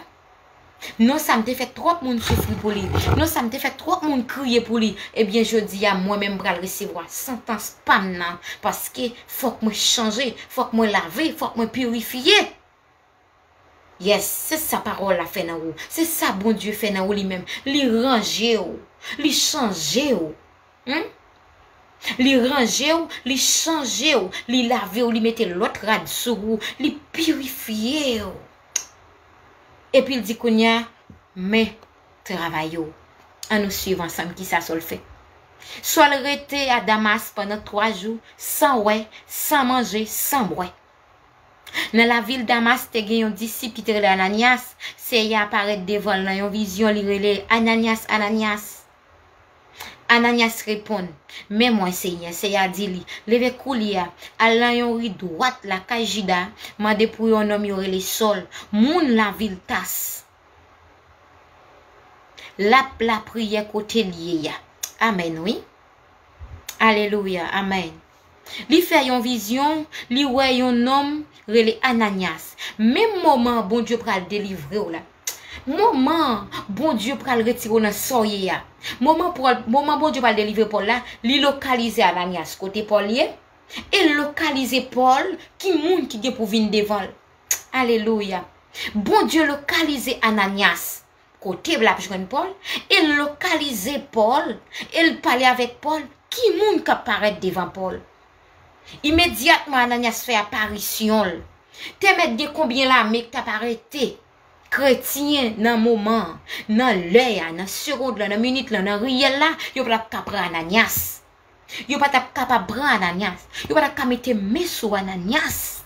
Non sa m te fè twòp moun soufri pou li. Non sa m te fè twòp moun kriye pou li. Ebyen, jodi a, mwen menm pral resevwa santans pa m nan. Paske fòk mwen chanje, fòk mwen lave, fòk mwen pirifye. Yes, se sa pawòl la fè nan ou. Se sa Bondye fè nan ou li menm. Li ranje w. Li chanje w. Hmm? Li ranje w, li chanje w, li lave w, li mete lòt rad sou ou, li pirifye w. Epi l di kounye a, men travay ou. Ann nou swiv ansanm kisa sa l fè. Sòl rete a Damas pandan twa jou, san wè, san manje, san bwè. Nan lavil Damas te gen yon disip ki te rele Ananyas. Seyè a parèt devan l nan yon vizyon, li rele, Ananyas, Ananyas. Ananyas reponn, Men mwen, Senyè. Seyè a di li, Leve koulye a, al nan yon ri dwat lakay Jida, mande pou yon nonm yo rele Sòl, moun lavil Tas. L ap lapriyè kote l ye a. Amèn, wi. Alelouya, amèn. Li fè yon vizyon, li wè yon nonm rele Ananyas. Menm moman Bondye pral delivre w la. Moman Bondye pral retire w nan sa w ye a. Moman Pòl, moman Bondye pral delivre Pòl la, li lokalize Ananyas kote Pòl ye, e l lokalize Pòl ki moun ki gen pou vin devan l. Alelouya. Bondye lokalize Ananyas kote l ap jwenn Pòl, e l lokalize Pòl, e l pale avèk Pòl, ki moun k ap parèt devan Pòl. Imedyatman Ananyas fè aparisyon l. Te mèt gen konbyen lame k t ap arete kretyen nan moman an, nan lè a, nan segond lan, nan minit lan, nan riyèl la, yo pa t ap ka pran Ananyas. Yo pa t ap kapab pran Ananyas. Yo pa t ap ka mete men sou Ananyas.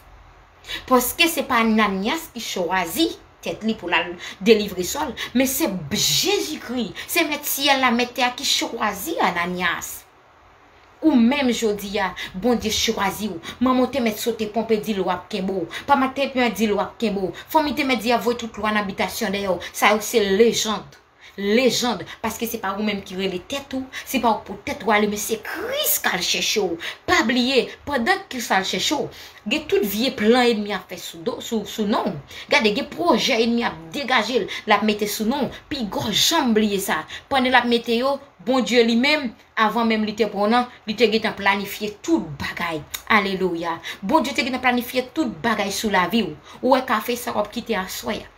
Paske se pa Ananyas ki chwazi tèt li pou l al delivre Sòl, men se Jezikri, se Mèt syèl la, Mèt tè a ki chwazi Ananyas. Ou menm jodi a, Bondye chwazi w. Manman w te mèt sote ponpe di l w ap kenbe w. Papa te mèt di l w ap kenbe w. Fanmi te mèt di y ap voye tout lwa nan bitasyon dèyè w. Sa yo se lejand. Lejand, paske se pa ou menm ki rele tèt ou, se pa ou pou tèt ou ale, men se Kris k al chèche w. Pa bliye, pandan Kris al chèche w, gen tout vye plan ènmi ap fè sou do, sou, sou non w. Gade, gen pwojè ènmi ap degaje l, l ap mete sou non w. Piga w janm bliye sa. Pandan l ap mete yo, Bondye li menm, avan menm li te pran w nan, li te gentan planifye tout bagay. Alelouya. Bondye te gentan planifye tout bagay sou lavi w. Ou wè kafe sa w ap kite aswè a.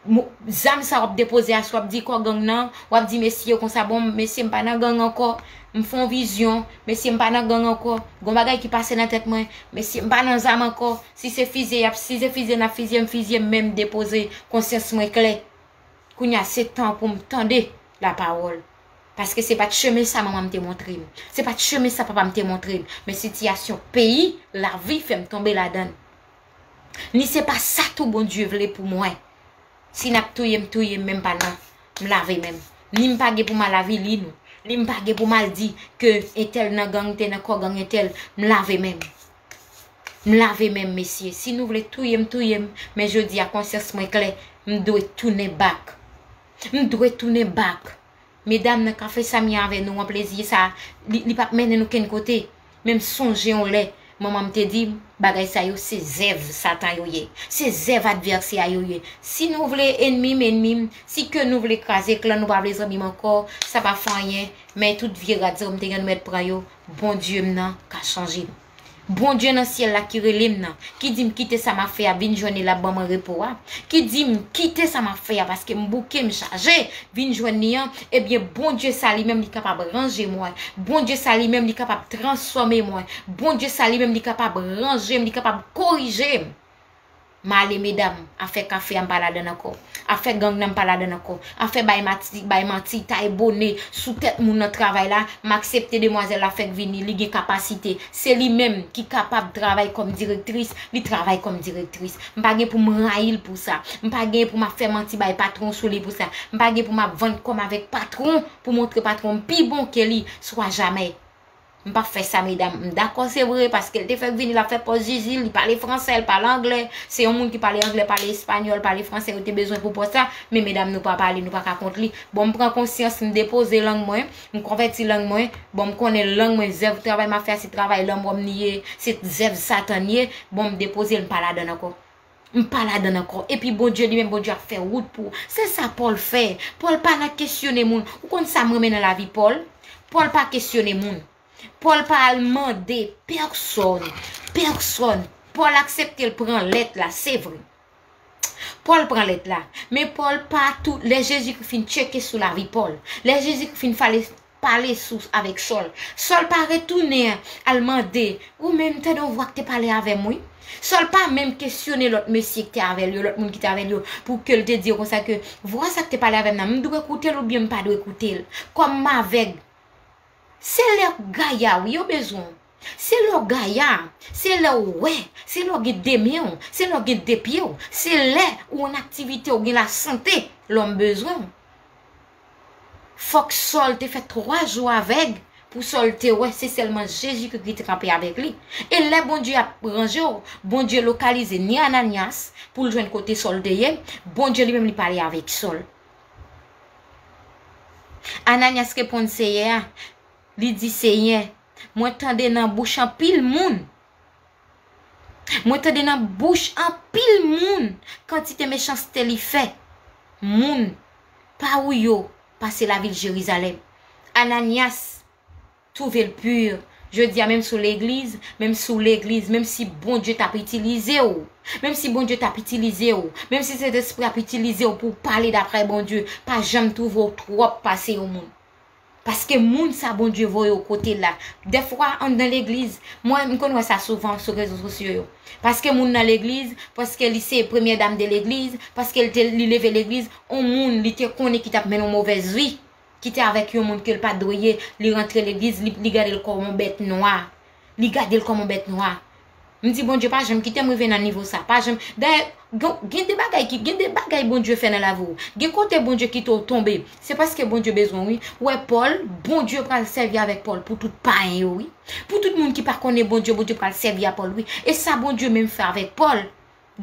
Mo-, zam sa w ap depoze aswè, w ap di kò gang nan, w ap di mesye yo konsa, bon, mesye, m pa nan gang ankò, m fè yon vizyon, mesye, m pa nan gang ankò, gon bagay ki pase nan tèt mwen, mesye, m pa nan zam ankò, si se fize y ap, si se fize n ap fize m, fize m, men m depoze konsyans mwen klè. Kounye a, se tan pou m tande lapawòl. Paske se pa t chemen sa manman m te montre m. Se pa t chemen sa papa m te montre m. Men sitiyasyon peyi, lavi fè m tonbe ladan l. Ni se pa sa tou Bondye vle pou mwen. Si n ap touye m, touye m, men m pa nan. M lave men m. Ni m pa gen pou m al avili nou. Ni m pa gen pou m al di ke entèl nan gang, te nan kò gang entèl. M lave men m. M lave men m, mesye. Si nou vle touye m, touye m. Men jodi a, konsyans mwen klè. M dwe tounen back. M dwe tounen back. Medam nan kafe Samy avè nou an, plezi sa, li, li p ap mennen n okenn kote. Men m sonje yon lè, manman m te di m, bagay sa yo se zèv Satan yo ye. Se zèv advèsè a yo ye. Si nou vle ènmi m, ènmi m, si ke nou vle kraze klan, nou pa vle zanmi m ankò, sa pa fè anyen. Men tout vye rad sa yo m te gen, nou mèt pran yo. Bondye m nan ka chanje m. Bondye nan syèl la ki rele m nan, ki di m kite sa m ap fè a, vin jwenn li, l ap ban mwen repo a, ki di m kite sa m ap fè a, paske m bouke, m chaje, vin jwenn li an, ebyen, Bondye sa li menm li kapab ranje mwen. Bondye sa li menm li kapab transfòme mwen. Bondye sa li menm li kapab ranje m, li kapab korije m. M ale, medam, afè kafe a m pa ladan ankò. Afè gang nan m pa ladan ankò. Afè bay mati, bay manti, taye bone sou tèt moun nan travay la, m aksepte demwazèl la fèk vini, li gen kapasite. Se li menm ki kapab travay kòm direktris, li travay kòm direktris. M pa gen pou m rayi l pou sa. M pa gen pou m ap fè manti bay patwon sou li pou sa. M pa gen pou m ap vann kò m avèk patwon pou montre patwon m pi bon ke li, swa jamè. M p ap fè sa, medam. M dakò, se vre, paske l te fèk vini, l ap fè pòz Jezi, li pale fransè, l pale anglè. Se yon moun ki pale anglè, pale espanyòl, pale fransè, yo te bezwen pou pòz sa. Men medam, nou pa pale, nou pa ka kont li. Bon, m pran konsyans, m depoze lang mwen, m konvèti lang mwen. Bon, m konnen lang mwen, zèv travay m ap fè a, se travay lanmò m li ye, se zèv Satan li ye. Bon, m depoze l, m pa ladann ankò. M pa ladann ankò. Epi Bondye li menm, Bondye ap fè wout pou ou. Se sa Pòl fè. Pòl pa nan kesyone moun. Ou konn sa m renmen nan lavi Pòl? Pòl pa kesyone moun. Pòl pa al mande pèsòn. Pèsòn. Pòl aksepte l pran lèt la, se vre. Pòl pran lèt la. Men Pòl pa tou, lè Jezikri fin tcheke sou lavi Pòl, lè Jezikri fin fale, pale sou avèk Sòl, Sòl pa retounen al mande, ou menm tande yon vwa k te pale avè m, wi. Sòl pa menm kesyone lòt mesye ki te avè l yo, lòt moun ki te avè l yo, pou ke l te di yo konsa ke vwa sa k te pale avè m nan, m dwe koute l oubyen m pa dwe koute l. Kòm m avèg, se lè w gaya, wi, yo bezwen w. Se lè w gaya, se lè w wè, se lè w gen de men w, se lè w gen de pye w, se lè ou an aktivite, ou gen lasante, lòm bezwen w. Fòk Sòl te fè twa jou avèg pou Sòl te wè se sèlman Jezikri ki te kanpe avèk li. E lè Bondye ap ranje w, Bondye lokalize ni Ananyas pou l jwenn kote Sòl te ye, Bondye li menm li pale avèk Sòl. Ananyas reponn Seyè a, li di, Seyè, mwen tande nan bouch anpil moun. Mwen tande nan bouch anpil moun kantite mechanste li fè. Moun pa ou yo pase lavil Jerizalèm. Ananyas twouve l pi. Jodi a, menm si w legliz, menm si w legliz, menm si Bondye t ap itilize w, menm si Bondye t ap itilize w, menm si Sentespri ap itilize w pou w pale daprè Bondye, pa janm twouve w twòp pase yon moun. Paske moun sa Bondye voye w kote la. Dèfwa, anndan legliz, mwen, m konn wè sa souvan sou rezo sosyo yo. Paske moun nan legliz, paske li se premyè dam de legliz, paske li te, li leve legliz, on moun li te konnen ki t ap mennen yon movèz vi, ki te avèk yon moun ke l pa t dwe ye, li rantre legliz, li, li gade l kòm yon bèt nwa. Li gade l kòm yon bèt nwa. M di, Bondye, pa janm kite m rive nan nivo sa. Pa janm. Dayè, gen, gen de bagay ki, gen de bagay Bondye fè nan lavi w. Gen kote Bondye kite w tonbe. Se paske Bondye bezwen w, wi. Ou wè Pòl, Bondye pral sèvi avèk Pòl pou tout payen yo, wi. Pou tout moun ki pa konnen Bondye, Bondye pral sèvi a Pòl, wi. E sa Bondye menm fè avèk Pòl.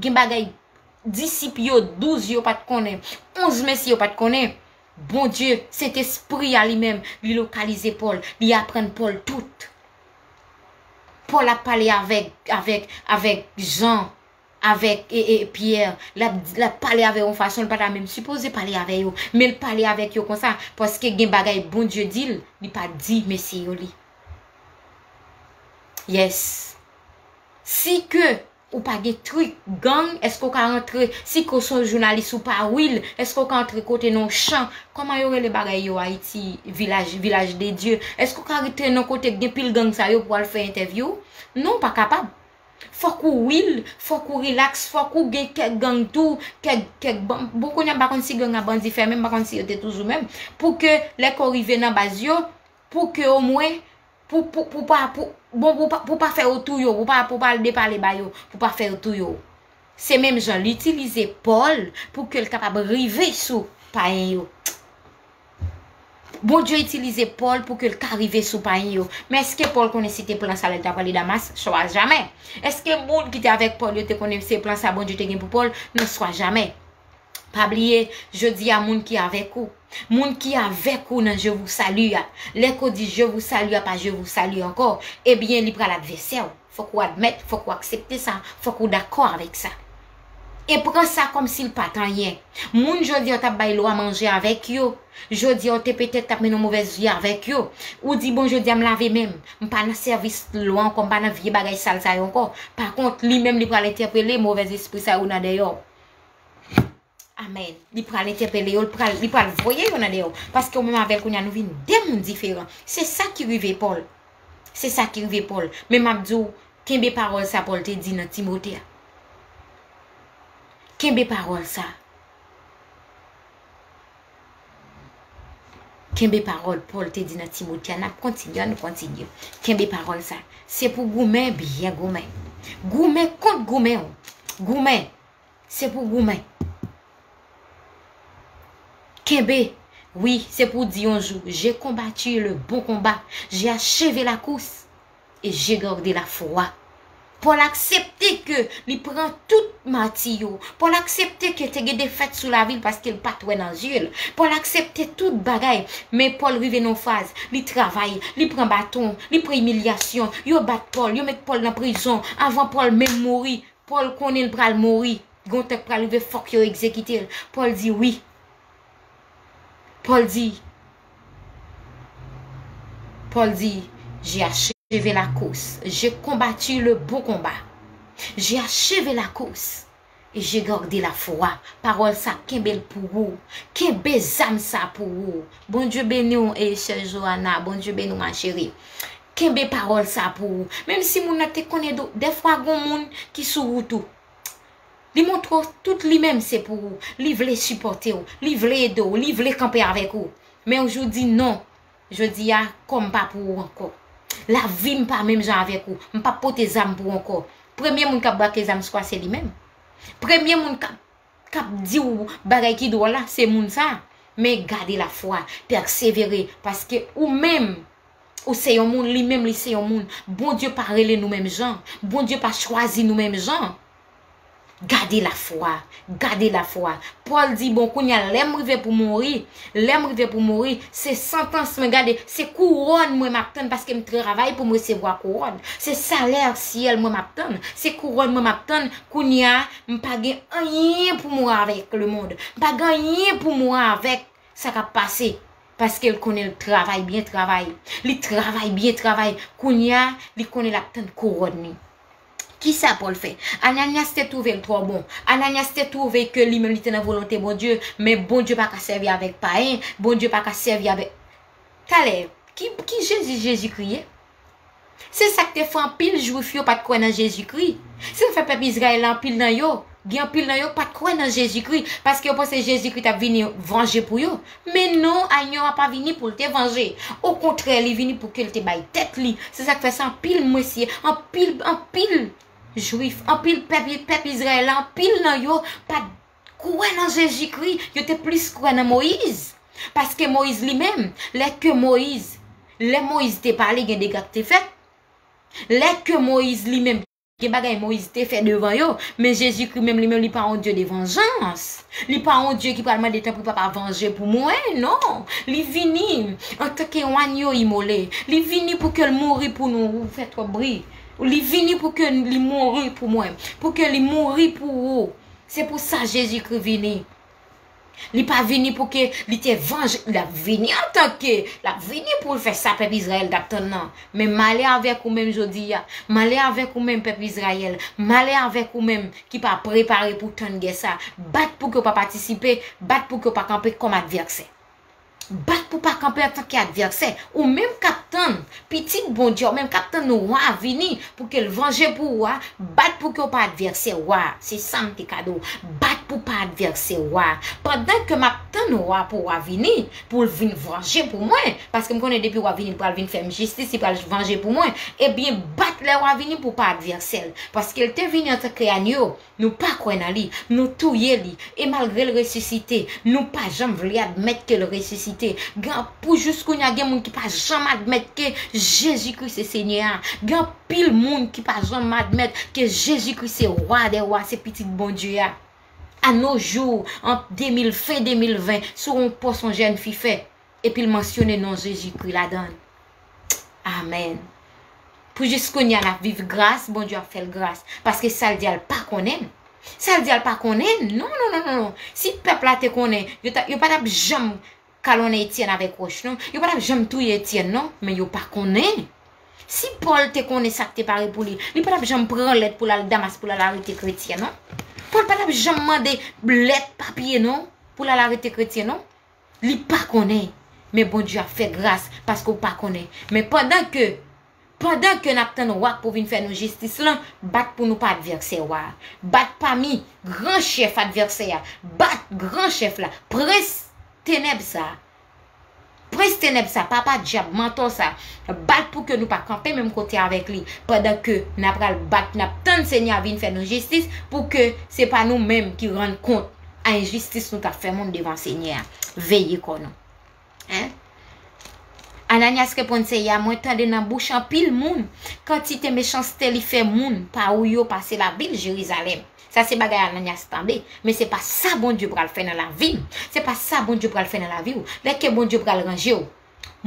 Gen bagay disip yo, douz yo pa t konnen, onz mesye yo pa t konnen. Bondye, Sentespri a li menm, li lokalize Pòl, li aprann Pòl tout. Pòl ap pale avèk, avèk, avèk Jan, avèk, e, e, Pyè. L ap, l ap pale avè yo yon fason l pa ta menm sipoze pale avè yo. Men l pale avèk yo konsa, paske gen bagay Bondye di l, li pa di mesye yo li. Yes. Si ke ou pa gen trik gang, èske w ka rantre, si ke w se yon jounalis ou pa wil, èske w ka antre kote nan yon chan, kòman yo rele bagay yo Ayiti, vilaj, vilaj de Dye? Èske w ka rantre nan kote k gen pil gang sa yo pou w al fè entèvyou? Non, w pa kapab. Fòk ou wil, fòk ou rilaks, fòk ou gen kèk gang tou, kèk, kèk ban-, bon, kounye a m pa konn si gang a bandi fèmen, m pa konn si yo te toujou menm, pou ke lè ke w rive nan baz yo, pou ke omwen, pou, pou, pou pa, pou, bon, pou pa, pou pa fè yo touye w, pou pa, pou pa al depale ba yo, pou pa fè yo touye w. Se menm jan l itilize Pòl pou ke l kapab rive sou payen yo. Bondye itilize Pòl pou ke l ka rive sou payen yo. Men èske Pòl konnen si te plan sa lè l t ap ale Damas? Swa jamè. Èske moun ki te avèk Pòl yo te konnen se plan sa Bondye te gen pou Pòl? Non, swa jamè. Pa bliye, jodi a moun ki avèk ou, moun ki avèk ou nan Je vous salue a, lè ke w di Je vous salue a pa Je vous salue ankò, ebyen, li pral advèsè w. Fòk ou admèt, fòk ou aksepte sa, fòk ou dakò avèk sa. E pran sa kòmsi l pa t anyen. Moun jodi a w t ap bay lwa manje avèk yo, jodi a w te petèt t ap mennen yon movèz vi avèk yo. Ou di, bon, jodi a m lave men m, m pa nan sèvis lwa ankò, m pa nan vye bagay sal sa yo ankò. Pa kont, li menm li pral entèpele movèz espri sa yo nan dèyè w. Amèn. Li pral entèpele yo, li pral, li pral voye yo nan dèyè w. Paske ou menm avè l kounye a nou vin de moun diferan. Se sa ki rive Pòl. Se sa ki rive Pòl. Men m ap di w, kenbe pawòl sa Pòl te di nan Timote a. Kenbe pawòl sa. Kenbe pawòl Pòl te di nan Timote a. N ap kontinye, ann kontinye. Kenbe pawòl sa. Se pou goumen, byen goumen. Goumen kont goumen w. Goumen. Se pou goumen. Kenbe. Wi, se pou di yon jou, j'ai combattu le bon combat, j'ai achevé la course et j'ai gardé la foi. Pòl aksepte ke li pran tout mati yo. Pòl aksepte ke te gen defèt sou lavi l paske l pa t wè nan zye l. Pòl aksepte tout bagay. Men Pòl rive nan faz. Li travay, li pran baton, li pran imilyasyon. Yo bat Pòl, yo met Pòl nan prizon. Avan Pòl menm mouri, Pòl konnen l pral mouri. Gon tan k pral rive, fòk yo egzekite l. Pòl di wi. Pòl di, Pòl di, j'ai achevé la course, j'ai combattu le bon combat, j'ai achevé la course et j'ai gardé la foi. Pawòl sa, kenbe l pou ou. Kenbe zam sa pou ou. Bondye beni w, e sè Joana. Bondye beni w, ma chérie. Kenbe pawòl sa pou ou. Menm si moun nan te konnen do, dèfwa gon moun ki sou wout ou. Li montre w tout li menm se pou ou. Li vle sipòte w. Li vle ede w. Li vle kanpe avèk ou. Men ou jou di non. Jodi a, kò m pa pou ou ankò. Lavi m pa menm jan avèk ou. M p ap pote zam pou ou ankò. Premye moun k ap brake zam swa se li menm. Premye moun k ap, k ap di w bagay ki dwòl la, se moun sa. Men gade lafwa, pèsevere, paske ou menm, ou se yon moun, li menm li se yon moun. Bondye pa rele nou menm jan. Bondye pa chwazi nou menm jan. Gade lafwa, gade lafwa. Pòl di, bon, kounye a, lè m rive pou mouri, lè m rive pou mouri, se santans mwen, gade, se kouwòn mwen m ap tann, paske m travay pou m resevwa kouwòn. Se salè syèl mwen m ap tann, se kouwòn mwen m ap tann. Kounye a, m pa gen anyen pou m wè avèk lemonn. M pa gen anyen pou m wè avèk sa k ap pase. Paske l konnen l travay byen travay. Li travay byen travay. Kounye a, li konnen l ap tann kouwòn li. Kisa Pòl fè? Ananyas te twouve l twò bon. Ananyas te twouve ke li menm li te nan volonte Bondye, men Bondye pa ka sèvi avèk payen, Bondye pa ka sèvi avèk. Talè, ki, ki Jezi Jezikri ye? Se sa k te fè anpil Jwif yo pa t kwè nan Jezikri. Se sa k fè pèp Izrayèl la, anpil nan yo, gen anpil nan yo pa t kwè nan Jezikri, paske yo panse Jezikri t ap vini vanje pou yo. Men non, Senyè a pa vini pou l te vanje. Okontrè, li vini pou ke l te bay tèt li. Se sa k fè se anpil mesye, anpil, anpil Jwif, anpil pèp, pèp Izrayèl la, anpil nan yo pa t kwè nan Jezikri. Yo te plis kwè nan Moyiz. Paske Moyiz li menm, lè ke Moyiz, lè Moyiz te pale, gen dega k te fèt. Lè ke Moyiz li menm, gen bagay Moyiz te fè devan yo, men Jezikri menm li menm, li pa yon Dye de vanjans. Li pa yon Dye ki pral mande, tanpri papa, vanje pou mwen, non. Li vini antanke yon anyo imole. Li vini pou ke l mouri pou nou. Ou fè twòp bri. Li vini pou ke li mouri pou mwen, pou ke li mouri pou ou. Se pou sa Jezikri vini. Li pa vini pou ke li te vanje, l ap vini antanke, l ap vini pou l fè sa pèp Izrayèl t ap tann nan. Men malè avèk ou menm jodi a, malè avèk ou menm pèp Izrayèl, malè avèk ou menm ki pa prepare pou tann gè sa. Bat pou ke w pa patisipe, bat pou ke w pa kanpe kòm advèsè. Bat pou pa kanpe antanke advèsè. Ou menm k ap tann, pitit Bondye, ou menm k ap tann wa vini pou ke l vanje pou ou a, bat pou ke w pa advèsè wa. Se sa m te ka di w. Bat pou pa advèsè wa. Pandan ke m ap tann wa pou wa vini, pou l vin vanje pou mwen, paske m konnen depi wa vini, l pral vin fè m jistis, li pral vanje pou mwen, ebyen, bat lè wa vini pou pa advèsè l. Paske l te vini antanke anyo. Nou pa kwè nan li, nou touye li, e malgre l resisite, nou pa janm vle admèt ke l resisite. Gen, pou jis kounye a, gen moun ki pa janm admèt ke Jezikri se Senyè a. Gen anpil moun ki pa janm admèt ke Jezikri se Wa dè wa, se Pitit Bondye a. A nos jours, an de mil, fen de mil ven, si w wè yon pòs yon jèn fi fè, epi l mansyone non Jezikri ladan l. Amèn. Pou jis kounye a n ap viv gras, Bondye ap fè l gras. Paske sa l di a l pa konnen l. Sa l di a l pa konnen l. Non, non, non, non, non. Si pèp la te konnen, yo ta, yo pa t ap janm kalonnen Etyèn avèk wòch, non. Yo pa t ap janm touye Etyèn, non. Men yo pa konnen. Si Pòl te konnen sa k te pare pou li, li pa t ap janm pran lèt pou l al Damas pou l al arete kretyen, non. Pòl pa t ap janm mande lèt, papye, non, pou l al arete kretyen, non. Li pa konnen. Men Bondye ap fè gras paske w pa konnen. Men pandan ke, pandan ke n ap tann wa k pou vin fè nou jistis lan, bat pou nou pa advèsè wa a. Bat pami gran chèf advèsè a. Bat gran chèf la. Prens tenèb sa a. Prens tenèb sa, papa dyab, mantò sa. Bat pou ke nou pa kanpe menm kote avèk li. Pandan ke n ap pral bat, n ap tann Senyè a vin fè nou jistis, pou ke se pa nou menm ki rann kont a enjistis nou t ap fè moun devan Senyè a. Veye kò nou. Ananyas reponn Seyè a, mwen tande nan bouch anpil moun, kantite mechanste li fè moun pa ou yo pase lavil Jerizalèm. Sa se bagay Ananyas tande, men se pa sa Bondye pral fè nan lavi m. Se pa sa Bondye pral fè nan lavi w. Lè ke Bondye pral ranje w.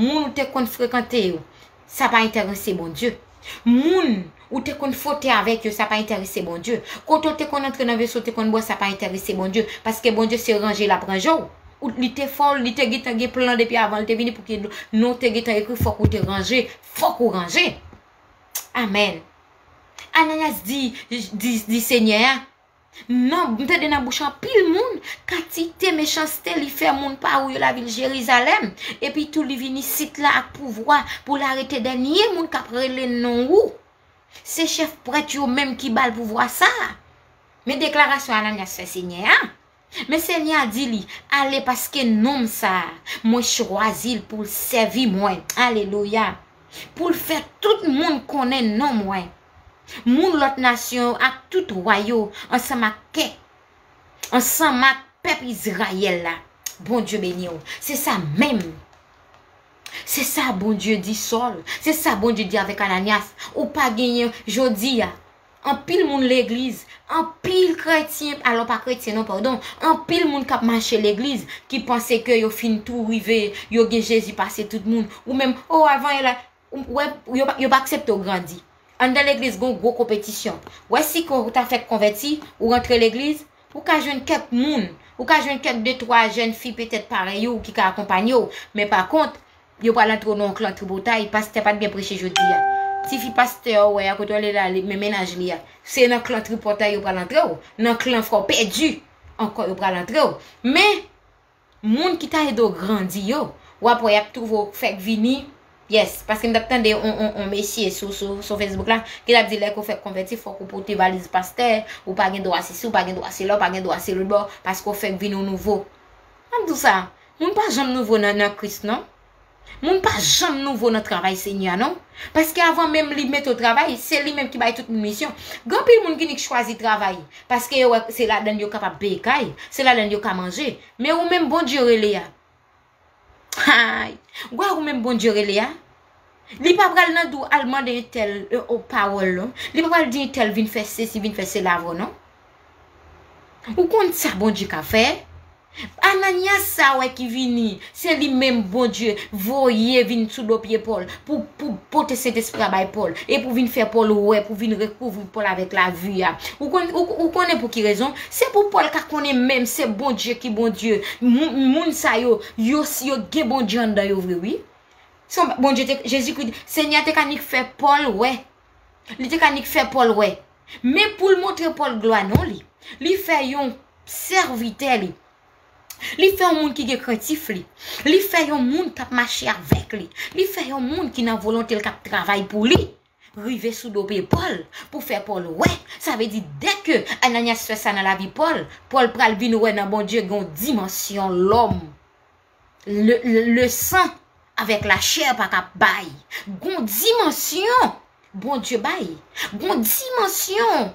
Moun ou te konn frekante yo, sa pa enterese Bondye. Moun ou te konn fwote avèk yo, sa pa enterese Bondye. Kote w te konn antre nan veso, w te konn bwè, sa pa enterese Bondye. Paske Bondye se ranje l ap ranje w. Ou, li te fè w, li te gentan gen plan depi avan l te vini pou ki non te gentan ekri, fòk ou te ranje, fòk ou ranje. Amèn. Ananyas di, di, di Senyè a, nan, m tande nan bouch anpil moun, kantite mechanste li fè moun pa ou yo lavil Jerizalèm, epi tou li vin isit la ak pouvwa pou l arete dènye moun k ap rele non ou. Se chèf prèt yo menm ki ba l pouvwa sa a. Men deklarasyon Ananyas fè Senyè a. Men Senyè a di li, ale paske nonm sa a, mwen chwazi l pou l sèvi mwen. Alelouya. Pou l fè tout moun konnen non mwen. Moun lòt nasyon yo ak tout wa yo ansanm ak kè, ansanm ak pèp Izrayèl la. Bondye beni w. Se sa menm. Se sa Bondye di Sòl. Se sa Bondye di avèk Ananyas. Ou pa genyen jodi a. Anpil moun legliz, anpil kretyen, alò pa kretyen non, padon, anpil moun k ap mache legliz ki panse ke yo fin tou rive, yo gen Jezi pase tout moun. Ou menm, o, avan yè la, ou wè, yo, pa- yo pa aksepte w grandi. Anndan legliz, gon gwo konpetisyon. Wè si ke w ta fèk konvèti, ou rantre legliz, ou ka jwenn kèk moun, ou ka jwenn kèk de twa jèn fi petèt parèy ou ki ka akonpanye w. Men pa kont, yo pral antre w nan yon klan tripotay, pastè pa t byen preche jodi a. Tifi pastè a, ou wè a, kote w ale la, li, men mennaj li a. Se nan klan tripotay yo pral antre w, nan klan fè w pèdi ankò yo pral antre w. Men, moun ki ta ede w grandi yo, w ap wè y ap twouve w fèk vini. Yes, paske m t ap tande on, on, on mesye sou, sou, sou Facebook la, ki t ap di lè ke w fèk konvèti, fòk ou pote valiz pastè, ou pa gen dwa sesi, ou pa gen dwa sela, ou pa gen dwa se lòt bò, paske w fèk vin yon nouvo. M ap di w sa, moun pa janm nouvo nan, nan Kris, non. Moun pa janm nouvo nan travay Senyè a, non. Paske avan menm li mete w travay, se li menm ki bay tout moun misyon. Gen anpil moun ki nik chwazi travay, paske yo wè se ladan l yo kapab peye kay, se ladan l yo ka manje. Men ou menm Bondye rele a. Hay! Wè ou menm Bondye rele a. Li pa pral nan di w al mande entèl, e, o, pawòl, non. Li pa pral di entèl vin fè sesi, vin fè sela avè w, non. Ou konn sa Bondye ka fè? Ananyas sa wè ki vini, se li menm Bondye voye vin sou do pye Pòl pou, pou pote Sentespri a bay Pòl e pou vin fè Pòl wè, pou vin rekouvri Pòl avèk lavi a. Ou konn, ou, ou konnen pou ki rezon? Se pou Pòl ka konnen menm se Bondye ki Bondye. Moun, moun sa yo, yo, yo gen Bondye anndan yo vre, wi. Se yon Bondye te, Jezikri, Senyè a te ka nik fè Pòl wè. Li te ka nik fè Pòl wè. Men pou l montre Pòl glwa non li, li fè yon sèvitè li. Li fè yon moun ki gen krentif li. Li fè yon moun k ap mache avèk li. Li fè yon moun ki nan volonte l k ap travay pou li. Rive sou do pye Pòl pou fè Pòl wè. Sa vle di dèke Ananyas fè sa nan lavi Pòl, Pòl pral vin wè nan Bondye gen yon dimansyon lòm. Le, le, le san avèk lachè pa ka bay. Gon dimansyon Bondye bay. Gon dimansyon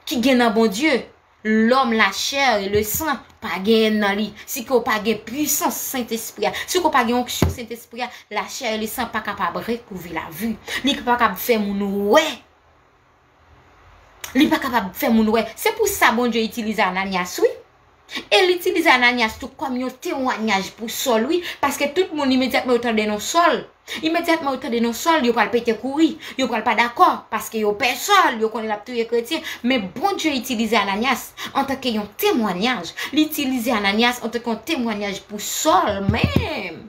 ki gen nan Bondye. Lòm, lachè e le san pa genyen nan li. Si ke w pa gen pwisans Sentespri a, si ke w pa gen onksyon Sentespri a, lachè e le san pa kapab rekouvri lavi. Li pa kapab fè moun wè. Li pa kapab fè moun wè. Se pou sa Bondye itilize Ananyas, wi. E l itilize Ananyas tou kòm yon temwanyaj pou Sòl, wi. Paske tout moun imedyatman yo tande non Sòl. Imedyatman yo tande non Sòl, yo pral pete kouri. Yo pral pa dakò, paske yo pè Sòl, yo konnen l ap touye kretyen. Men Bondye itilize Ananyas antanke yon temwanyaj. Li itilize Ananyas antanke yon temwanyaj pou Sòl menm.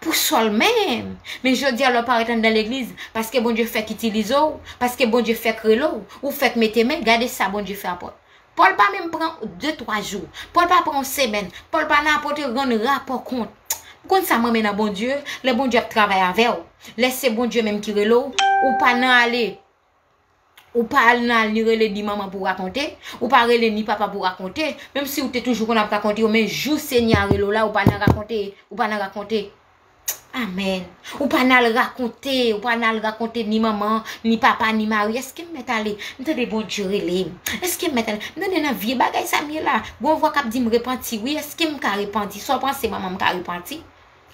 Pou Sòl menm. Men jodi a, lè w parèt anndan legliz, paske Bondye fèk itilize w, paske Bondye fèk rele w, ou fèk mete men, gade sa Bondye fè a Pòl. Pòl pa menm pran de, twa jou. Pòl pa pran yon semèn. Pòl pa nan apot rann rapò kont. Ou konn sa m renmen nan Bondye? Lè Bondye ap travay avè w. Lè se Bondye menm ki rele w, ou pa nan ale. Ou pa al nan al ni rele ni manman pou rakonte, ou pa rele ni papa pou rakonte, menm si ou te toujou konn ap rakonte yo, men jou Senyè a rele w la, ou pa nan rakonte, ou pa nan rakonte. Amèn. Ou pa nan al rakonte, ou pa nan al rakonte ni manman, ni papa, ni mari. Èske m mèt ale? M tande Bondye rele m. Èske m mèt ale? M tande nan vye bagay sa m ye la. Gon vwa k ap di m repanti, wi. Èske m ka repanti? Sa w panse manman m ka repanti?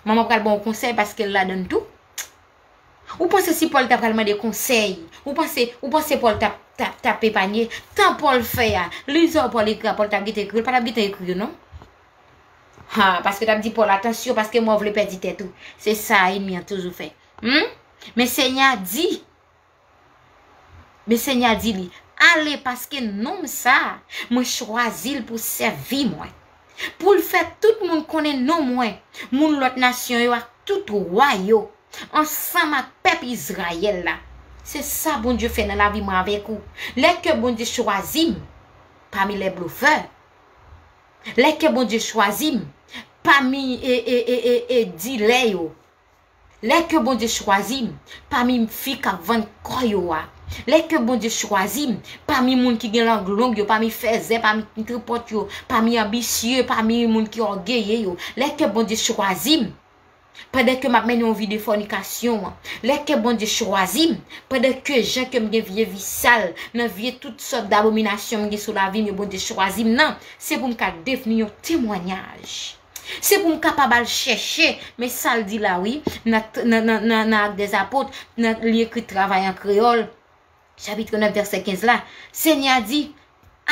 Manman pral ba w konsèy paske l ladan l tou. Ou panse si Pòl ta pral mande konsèy? Ou panse, ou panse Pòl t ap, t ap, t ap epanye? Tan Pòl fè a, li sa Pòl ekri a, Pòl t ap gentan ekri, l pa t ap gentan ekri yo non. Ha, paske t ap di Pòl, atansyon, paske mò vle pèdi tèt ou. Se sa ènmi an toujou fè. Hmm? Men Senyè a di, men Senyè a di li, ale, paske nonm sa a, mwen chwazi l pou sèvi mwen. Pou l fè tout moun konnen non mwen, moun lòt nasyon yo ak tout wa yo, ansanm ak pèp Izrayèl la. Se sa Bondye fè nan lavi mwen avèk ou. Lè ke Bondye chwazi m pami lè blofè, lè ke Bondye chwazi m pami e, e, e, e, e dilè yo, lè ke Bondye chwazi m pami fi k ap vann kò yo a, lè ke Bondye chwazi m pami moun ki gen lang long yo, pami fèzè, pami tripòt yo, pami anbisye, pami moun ki ògeye yo, lè ke Bondye chwazi m pandan ke m ap mennen yon vi de fònikasyon an, lè ke Bondye chwazi m, pandan ke jan ke m gen vye vi sal, nan vye tout sòt dabominasyon m gen sou lavi m yo, Bondye chwazi m nan, se pou m ka devni yon temwanyaj. Se pou m kapab al chèche, men sa l di la wi, nan, nan, nan, nan, nan Actes des Apôtres, nan li ekri Travay an kreyòl, chapit nèf, vèsè kenz la, Senyè a di,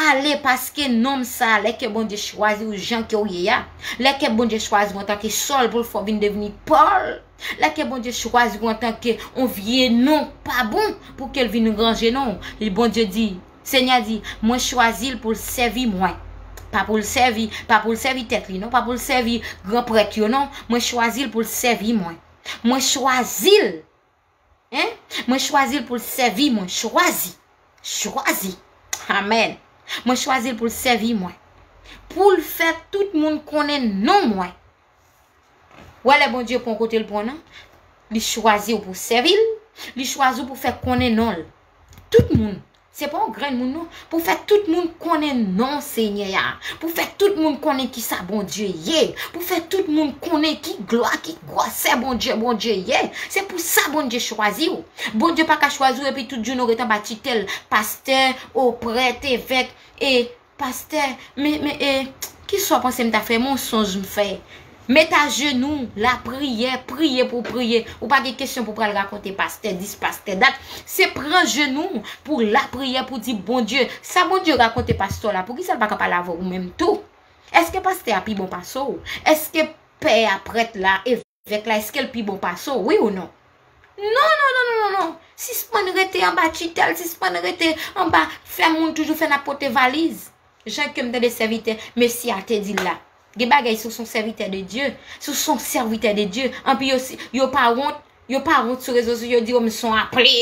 ale, paske nonm sa a, lè ke Bondye chwazi w jan ke w ye a, lè ke Bondye chwazi w antanke Sòl pou l fè w vin devni Pòl, lè ke Bondye chwazi w antanke yon vye non k pa bon pou ke l vin ranje non w, Bondye di, Senyè a di, mwen chwazi l pou l sèvi mwen. Pa pou l sèvi, pa pou l sèvi tèt li non, pa pou l sèvi gran prèt yo non. Mwen chwazi l pou l sèvi mwen. Mwen chwazi l. Hein? Mwen chwazi l pou l sèvi mwen. Chwazi. Chwazi. Amèn. Mwen chwazi l pou l sèvi mwen. Pou l fè tout moun konnen non mwen. Wè lè Bondye pran kote l pran nan, li chwazi w pou sèvi l, li chwazi w pou fè konnen non l. Tout moun. Se pa yon grenn moun non. Pou fè tout moun konnen non Senyè a. Pou fè tout moun konnen ki sa Bondye ye. Pou fè tout moun konnen ki glwa, ki gwosè Bondye, Bondye ye. Se pou sa Bondye chwazi w. Bondye pa ka chwazi w epi tout jounen w ret anba titèl pastè, o prèt, evèk, e pastè, men, men, e, kisa w panse m ta fè? Men yon sonj m fè. Met ajenou, lapriyè, priye pou w priye. Ou pa gen kesyon pou w pral rakonte pastè dis, pastè dat. Se pran jenou pou lapriyè, pou di, Bondye, sa Bondye rakonte pastè w la, poukisa l pa ka pale avè w menm tou? Èske pastè a pi bon pase w? Èske pè a, prèt la, evèk la, èske l pi bon pase w? Wi ou non? Non, non, non, non, non, non. Sispann rete anba titèl, sispann rete anba fè moun toujou fè n ap pote valiz. Jan ke m tande sèvitè, mesye a te di l la. Gen bagay si w se yon sèvitè de Dye, si w se yon sèvitè de Dye, anpi yo, yo pa wont, yo pa wont sou rezo sosyo, yo di, o, m se yon aple,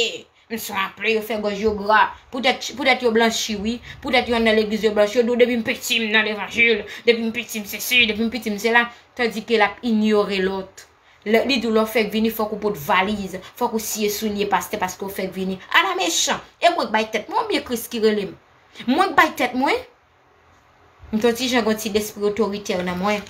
m se yon aple, yo fè gòj yo gra. Poutèt, poutèt yo blanchi, wi. Poutèt yo anndan legliz yo blanchi, yo di w depi m piti m nan levanjil, depi m piti m sesi, depi m piti m sela. Tandike l ap inyore lòt. Lè, li di w lè w fèk vini, fòk ou pot valiz, fòk ou siye soulye pastè paske w fèk vini. Ala mechan! E mwen k bay tèt mwen, oubyen Kris ki rele m? Mwen k bay tèt mwen? M te yon ti jan gen yon ti lespri otoritè nan mwen.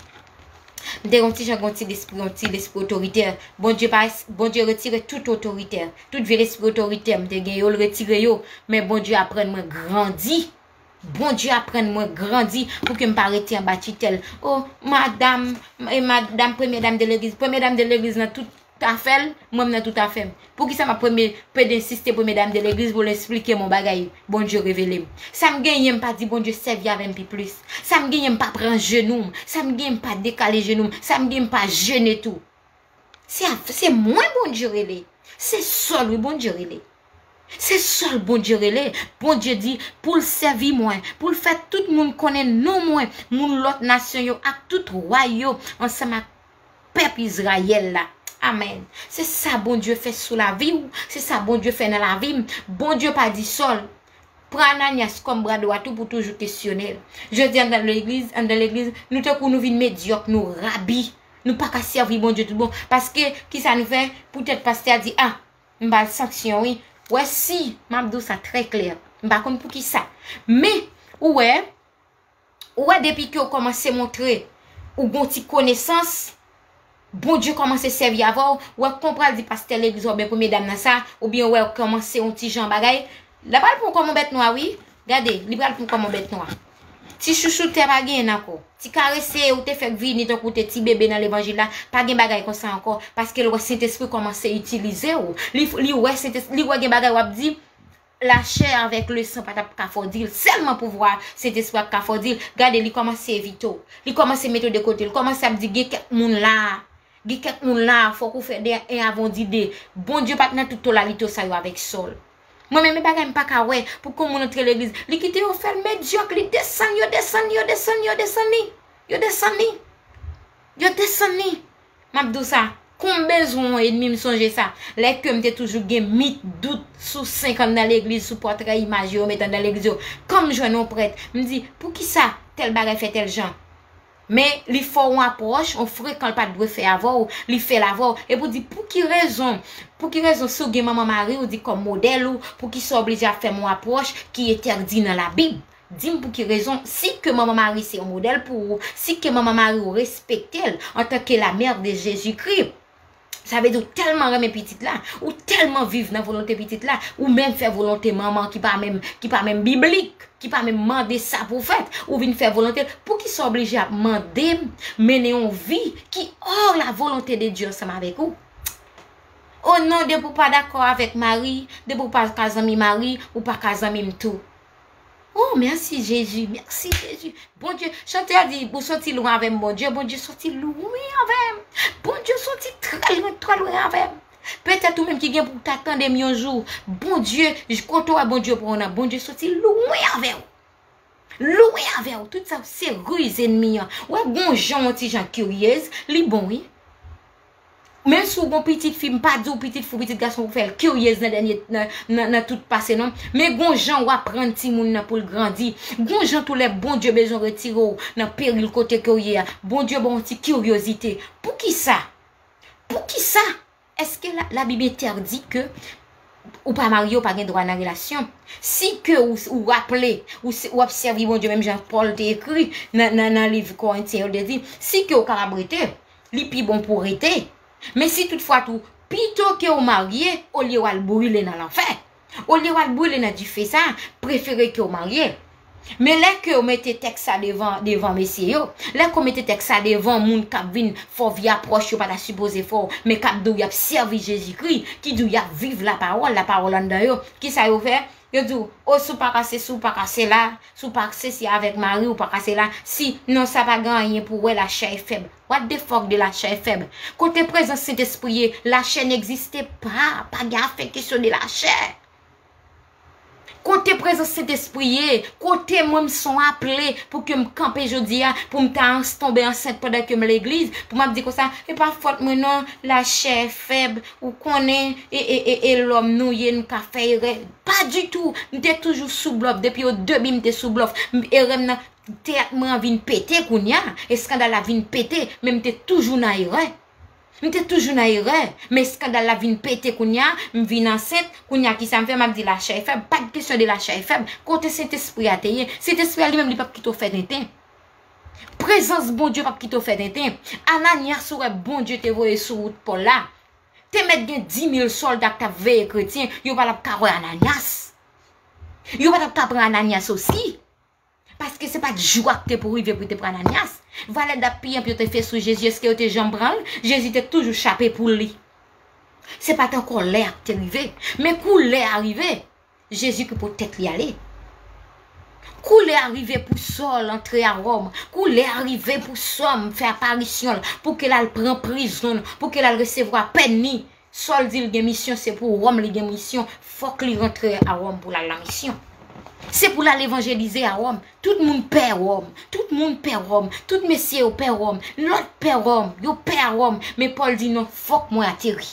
M te yon ti jan gen yon ti lespri, yon ti lespri otoritè. Bondye pa, Bondye retire tout otoritè. Tout vye lespri otoritè m te gen yo, l retire yo. Men Bondye aprann mwen grandi. Bondye aprann mwen grandi pou ke m pa rete anba titèl. O, madanm, e madanm, premye dam de legliz. Premye dam de legliz nan tout afè l, mwen m nan tout afè m. Poukisa m ap premye, pede ensiste premye dam de legliz pou l esplike m yon bagay Bondye revele m? Sa m genyen m pa di Bondye sèvi avè m pi plis? Sa m genyen m pa pran jenou m? Sa m genyen m pa dekale jenou m? Sa m genyen m pa jene tou? Se, se mwen Bondye rele. Se Sòl wi Bondye rele. Se Sòl Bondye rele. Bondye di pou l sèvi mwen, pou l fè tout moun konnen non mwen, moun lòt nasyon yo ak tout wa yo, ansanm ak pèp Izrayèl la. Amèn. Se sa Bondye fè sou lavi w, se sa Bondye fè nan lavi m. Bondye pa di Sòl, pran Ananyas kòm bra dwat ou pou toujou kesyone l. Jodi a, anndan legliz, anndan legliz, nou tankou nou vin medyòk, nou rabi. Nou pa ka sèvi Bondye tout bon. Paske, kisa nou fè? Poutèt pastè a di, a, m ba l sanksyon, wi. Wè, si, m ap di w sa trè klè. M pa konn poukisa. Men, ou wè, ou wè, depi ke w kòmanse montre ou gon ti konesans, Bondye kòmanse sèvi avè w, wè, kon pral di pastè legliz oubyen premye dam nan sa, oubyen wè, w kòmanse yon ti jan bagay, l pral pran w kòm yon bèt nwa, wi. Gade, li pral pran w kòm yon bèt nwa. Ti chouchoute pa genyen nan kò. Ti karese ou te fèk vini tankou te ti bebe nan levanjil la, pa gen bagay konsa ankò, paske l wè Sentespri kòmanse itilize w. Li, li wè Sentespri, li wè gen bagay w ap di, lachè avèk lesan pa t ap ka fè w di l, sèlman pouvwa Sentespri ap ka fè w di l. Gade, li kòmanse evite w. Li kòmanse mete w de kote. Li kòmanse ap di, gen kèk moun la a, gen kèk moun la a, fòk ou fè de en avan w di de. Bondye pa t nan tout tolalite sa yo avèk Sòl. Mwen menm, e bagay m pa ka wè, pou kon moun antre legliz, li kite yo fè l medyòk, li desann, yo desann, yo desann, yo desann li. Yo desann li. Yo desann li. M ap di w sa, kon m bezwen w, ènmi m, sonje sa. Lè ke m te toujou gen mit, dout sou senk anndan legliz, sou pòtrè imaj yo, yo met anndan legliz yo. Kan m jwenn yon prèt, m di, poukisa tèl bagay fè tèl jan? Men li fè w yon apwòch, yon frekan l pa t dwe fè avè w, li fè l avè w. Epi w di, pou ki rezon? Pou ki rezon si w gen Manman Mari, ou di kòm modèl ou, pou ki sa w oblije ap fè m yon apwòch ki entèdi nan Labib? Di m pou ki rezon, si ke Manman Mari se yon modèl pou ou, si ke Manman Mari ou respekte l antanke la mère de Jésus-Christ, sa vle di ou tèlman renmen pitit la, ou tèlman viv nan volonte pitit la, ou menm fè volonte manman ki pa menm, ki pa menm biblik, ki pa menm mande sa pou fèt, ou vin fè volonte l. Poukisa w oblije ap mande m mennen yon vi ki hors la volonté de Dieu ansanm avèk ou? O non, depi w pa dakò avèk Mari, depi w pa ka zanmi Mari, ou pa ka zanmi m tou. Oh, mèsi Jezi, mèsi Jezi. Bondye, chantè a di, ou soti lwen avè m, Bondye, Bondye soti lwen avè m. Bondye soti trè lwen, trè lwen avè m. Petèt ou menm ki gen pou w ta tande m yon jou, Bondye, j-, kote w wè Bondye pran w nan, Bondye soti lwen avè w. Lwen avè w, tout sa se riz ènmi an. Wè, gon jan yon ti jan kiryez, li bon, wi. Menm si w gon pitit fi, m pa di w pitit fi w, pitit gason pou fè l kiryez nan dènye, nan, nan, nan tout pase non. Men gon jan w aprann timoun nan pou l grandi. Gon jan tou lè Bondye bezwen retire w nan peril kote ke w ye a. Bondye ba w yon ti kiryozite. Poukisa? Poukisa? Èske la, Labib entèdi ke ou pa marye, ou pa gen dwa nan relasyon? Si ke ou, ou raple, ou, se- ou ap sèvi Bondye menm jan Pòl te ekri nan, nan, nan liv Korentyen yo, l te di, si ke ou kapab rete, li pi bon pou w rete. Men si toutfwa tou, pito ke w marye, olye w al brile nan lanfè, olye w al brile nan dife sa, prefere ke w marye. Men lè ke w mete tèks sa devan, devan mesye yo, lè ke w mete tèks sa devan moun k ap vin fè w vye apwòch yo pa ta sipoze fè w, men k ap di w y ap sèvi Jezikri, ki di w y ap viv lapawòl, lapawòl anndan yo, kisa yo fè? Yo di w, o, si w pa ka sesi, w pa ka sela, si w pa sesi avèk mari w, w pa ka sela, si, non, sa pa gen anyen pou wè, lachè e fèb. What the fuck de lachè e fèb? Kote prezans Sentespri ye, lachè n'existe pas, pa gen afè kesyon de lachè. Kote prezans Sentespri ye, kote mwen m son aple pou ke m kanpe jodi a, pou m ta ans- tonbe ansent pandan ke m legliz, pou m ap di konsa, e pa fòt mwen non, lachè e fèb, ou konnen, e, e, e, e lòm nou ye, nou ka fè erè. Pa ditou. M te toujou sou blòf. Depi o debi, m te sou blòf. M- Erè m nan, teyat mwen an vin pete kounye a. Eskandal la vin pete, men m te toujou nan erè. M te toujou nan erè. Men eskandal la vin pete kounye a, m vin ansent. Kounye a, kisa m fè? M ap di lachè e fèb. Pa t kesyon de lachè e fèb. Kote Sentespri a te ye? Sentespri a li menm, li p ap kite w fè tenten. Prezans Bondye p ap kite w fè tenten. Ananyas ou wè Bondye te voye sou wout Pòl la. Te mèt gen dimil sòlda k t ap veye kretyen, yo pa t ap ka wè Ananyas. Yo pa t ap ka pran Ananyas osi. Paske se pa t jou a k te pou rive pou yo te pran Ananyas. Valè dap piyanp yo te fè sou Jezi, èske yo te janm pran l? Jezi te toujou chape poul li. Se pa t ankò lè a k te rive. Men kou lè a rive, Jezi ki pot tèt li ale. Kou lè a rive pou Sòl antre a Wòm. Kou lè a rive pou Sòl fè aparisyon l, pou ke l al pran prizon l, pou ke l al resevwa pèn li. Sòl di l gen misyon, se pou Wòm li gen misyon. Fòk li rantre a Wòm pou l al nan misyon. Se pou l al evanjelize a Wòm. Tout moun pè Wòm. Tout moun pè Wòm. Tout mesye yo pè Wòm. Lòt pè Wòm. Yo pè a Wòm. Men Pòl di non, fòk mwen ateri.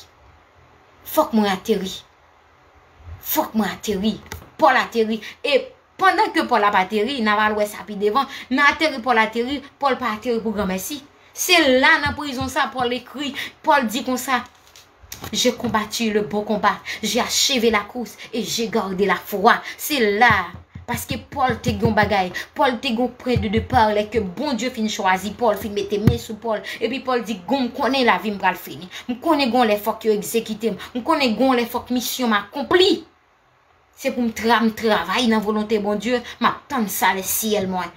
Fòk mwen ateri. Fòk mwen ateri. Pòl ateri. E pandan ke Pòl ap ateri, n a pral wè sa pi devan. Nan ateri Pòl ateri, Pòl pa ateri pou granmèsi. Se la nan prizon sa, Pòl ekri, Pòl di konsa, J'ai combattu le bon combat, j'ai achevé la course et j'ai gardé la foi. Se la, paske Pòl te gen yon bagay, Pòl te gen yon pwen de depa lè ke Bondye fin chwazi Pòl, fin mete men sou Pòl. Epi Pòl di, gon, m konnen lavi m pral fini. M konnen gon lè fòk yo egzekite m. M konnen gon lè fòk misyon m akonpli. Se pou m tra- m travay nan volonte Bondye, m ap tann sa lè syèl mwen.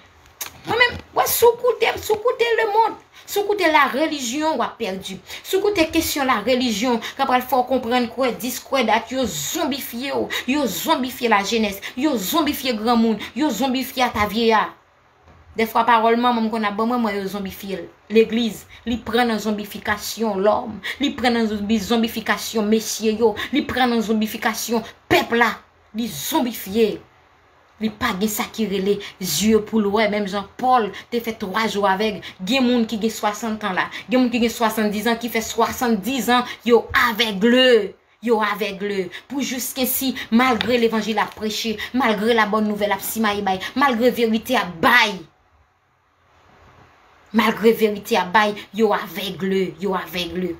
Mwen menm, wè, si w koute, si w koute lemonn, si w koute la relijyon, w ap pèdi. Si w koute kesyon la relijyon, k ap pral fè w konprann kwè dis, kwè dat, yo zonbifye w, yo zonbifye lajenès, yo zonbifye granmoun, yo zonbifye ata vyeya. Dèfwa pawòl manman m konn ap ban mwen, mwen yo zonbifye l. Legliz, li pran nan zonbifikasyon lòm, li pran nan zonbi-, zonbifikasyon mesye yo, li pran nan zonbifikasyon pèp la, li zonbifye. Li pa gen sa ki rele zye pou l wè, menm jan Pòl te fè twa jou avèg. Gen moun ki gen swasant an la, gen moun ki gen swasanndiz an ki fè swasanndiz an yo avègle. Yo avègle. Pou jiskensi, malgre levanjil ap preche, malgre la bòn nouvèl ap simaye bay, malgre verite ap bay, malgre verite ap bay, yo avègle, yo avègle.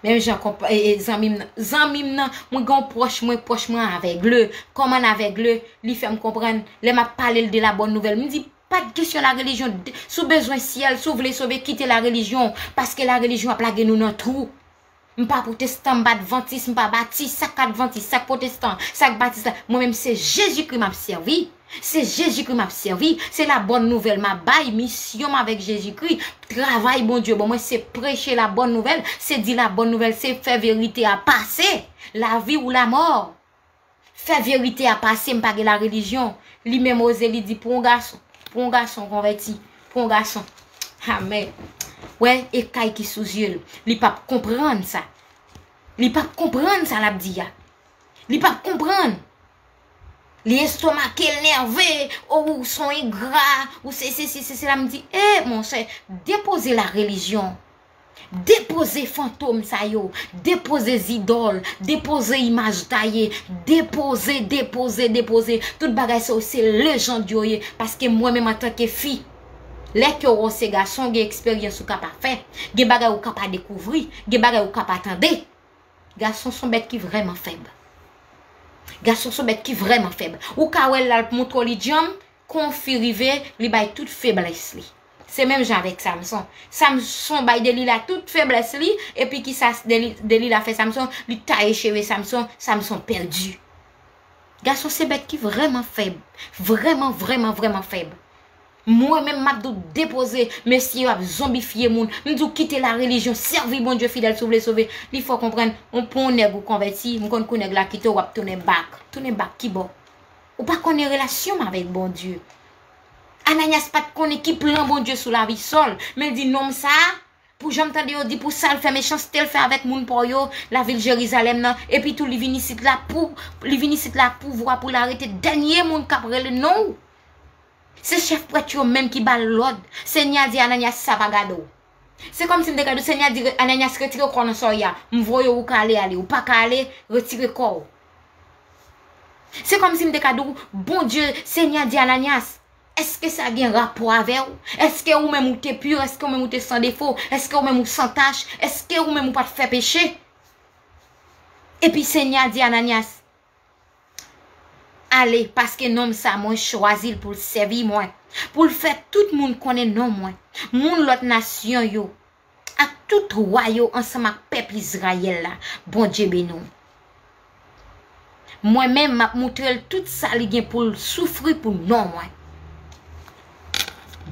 Menm jan konp-, e, e, zanmi m nan, zanmi m nan, mwen gen yon pwòch mwen, pwòch mwen avègle. Kòman l avègle? Li fè m konprann, lè m ap pale l de la bòn nouvèl, m di, pa t kesyon la relijyon. De-, si w bezwen syèl, si w vle sove, kite la relijyon, paske la relijyon ap lage nou nan twou. M pa pwotestan, m pa advantis, m pa batis. Sa k advantis, sa k pwotestan, sa k batis la? Mwen menm, se Jezikri m ap sèvi. Se Jezikri m ap sèvi. Se la bòn nouvèl m ap bay. Misyon m avèk Jezikri, travay Bondye ban mwen, se preche la bòn nouvèl, se di la bòn nouvèl, se fè verite a pase. Lavi ou lamò. Fè verite a pase, m pa gen la relijyon. Li menm oze, li di pou yon gason, pou yon gason konvèti, pou yon gason. Amèn. Wè, e kay ki sou zye l. Li p ap konprann sa. Li p ap konprann sa l ap di a. Li p ap konprann. Li estomake l, nève, o, ou se yon engra, ou se, se, se, se, se la. M di, e, monchè, depoze la relijyon. Depoze fantom sa yo, depoze zidòl, depoze imaj taye, depoze, depoze, depoze. Tout bagay sa yo se lejand yo ye, paske mwen menm antanke fi, lè ke w se gason, gen eksperyans ou ka pa fè, gen bagay ou ka pa dekouvri, gen bagay ou ka pa tande. Gason se yon bèt ki vrèman fèb. Gason se yon bèt ki vrèman fèb. Ou ka wè l la, l ap montre w li djanm, kon fi rive, li bay tout feblès li. Se menm jan avèk Samson. Samson bay Delila tout feblès li, epi kisa Deli-, Delila fè Samson? Li taye cheve Samson, Samson pèdi. Gason se bèt ki vrèman fèb. Vrèman, vrèman, vrèman fèb. Mwen menm, m ap di w depoze, mesye yo ap zonbifye moun. M di w kite la relijyon, sèvi Bondye fidèl si w vle sove. Li fè w konprann, yon, pou yon nèg ou konvèti, m konn kou nèg la kite w, w ap tounen bak. Tounen bak ki bò? Ou pa konnen relasyon m avèk Bondye. Ananyas pa t konnen ki plan Bondye sou lavi Sòl, men l di nonm sa a, pou jan m tande yo di pou sa l fè mechanste l fè avèk moun pa w yo, lavil Jerizalèm nan, epi tou li vin isit la pou, li vin isit la pouvwa pou l arete dènye moun k ap rele non w. Se chèf prèt yo menm ki ba l lòd. Senyè a di Ananyas sa pa gade w. Se kòmsi m te ka di w, Senyè a di Ananyas retire kò w nan sa w ye a. M voye w, ou ka ale, ale. Ou pa ka ale, retire kò w. Se kòmsi m te ka di w, Bondye, Senyè a di Ananyas, èske sa gen rapò avè w? Èske ou menm ou te pi? Èske ou menm ou te san defo? Èske ou menm ou san tach? Èske ou menm ou pa t fè peche? Epi Senyè a di Ananyas, ale, paske nonm sa mwen chwazi l pou l sèvi mwen, pou l fè tout moun konnen non mwen, moun lòt nasyon yo, ak tout wa yo ansanm ak pèp Izrayèl la. Bondye beni w. Mwen menm, m ap moutre l tout sa li gen pou l soufri pou non mwen.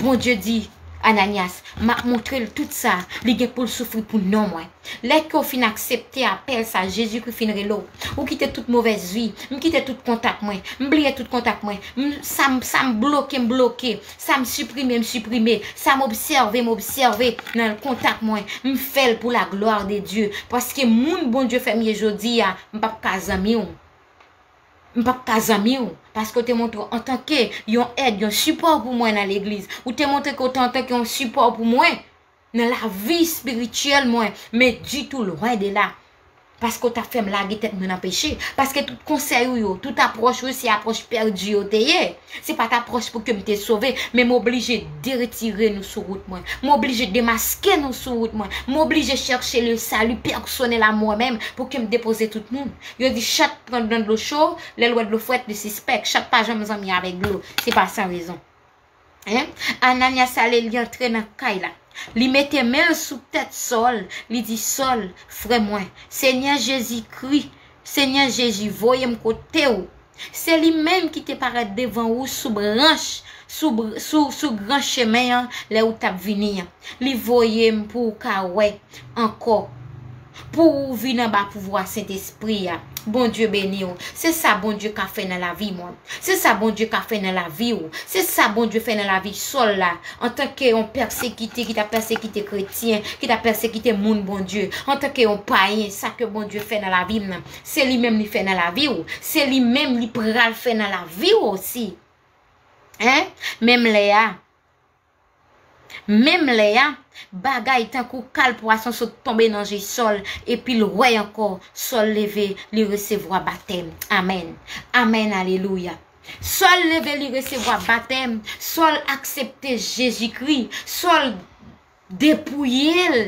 Bondye di Ananyas, m ap moutre l tout sa li gen pou l soufri pou non mwen. Lè ke w fin aksepte apèl sa, Jezikri fin rele w, ou kite tout movèz vi, m kite tout kontak mwen, m bliye tout kontak mwen, m, sa m, sa m bloke, m bloke, sa m siprime, m siprime, sa m obsève, m obsève nan kontak mwen, m fè l pou la glwa de Dye, paske moun Bondye fè m ye jodi a, m p ap ka zanmi w. M p ap ka zanmi w, paske w te montre w antanke yon èd, yon sipò pou mwen nan legliz. Ou te montre ke w te antanke yon sipò pou mwen nan lavi espirityèl mwen, men ditou lwen de la. Paske w t ap fè m lage tèt mwen nan peche. Paske tout konsèy ou yo, tout apwòch ou yo, se apwòch pèdi yo te ye. Se pa t apwòch pou ke m te sove, men m oblije deretire nou sou wout mwen. M oblije demaske nou sou wout mwen. M oblije chèche le salut pèsonèl a mwen menm pou ke m depoze tout moun. Yo di chat pran nan dlo cho, lè l wè dlo frèt, li sispèk. Chat pa janm zanmi avèk dlo. Se pa san rezon. Hein? Ananyas ale, li antre nan kay la. Li mete men l sou tèt Sòl, li di, Sòl, frè mwen, Senyè Jezikri, Senyè Jezi, voye m kote w. Se li menm ki te parèt devan ou sou branch, sou, sou, sou gran chemen an, lè ou t ap vini an. Li voye m pou ou ka wè ankò. Pou ou vin anba pouvwa Sentespri a. Bondye beni w. Se sa Bondye ka fè nan lavi mwen. Se sa Bondye ka fè nan lavi w. Se sa Bondye fè nan lavi Sòl la. Antanke yon pèsekite ki t ap pèsekite kretyen, ki t ap pèsekite moun Bondye. Antanke yon payen, sa ke Bondye fè nan lavi m nan. Se li menm li fè nan lavi w. Se li menm li pral fè nan lavi w osi. Hein? Menm lè a. Menm lè a, bagay tankou kal pwason sot tonbe nan je Sòl, epi l wè ankò, Sòl leve, li resevwa batèm. Amèn. Amèn, alelouya. Sòl leve, li resevwa batèm. Sòl aksepte Jezikri. Sòl depouye l.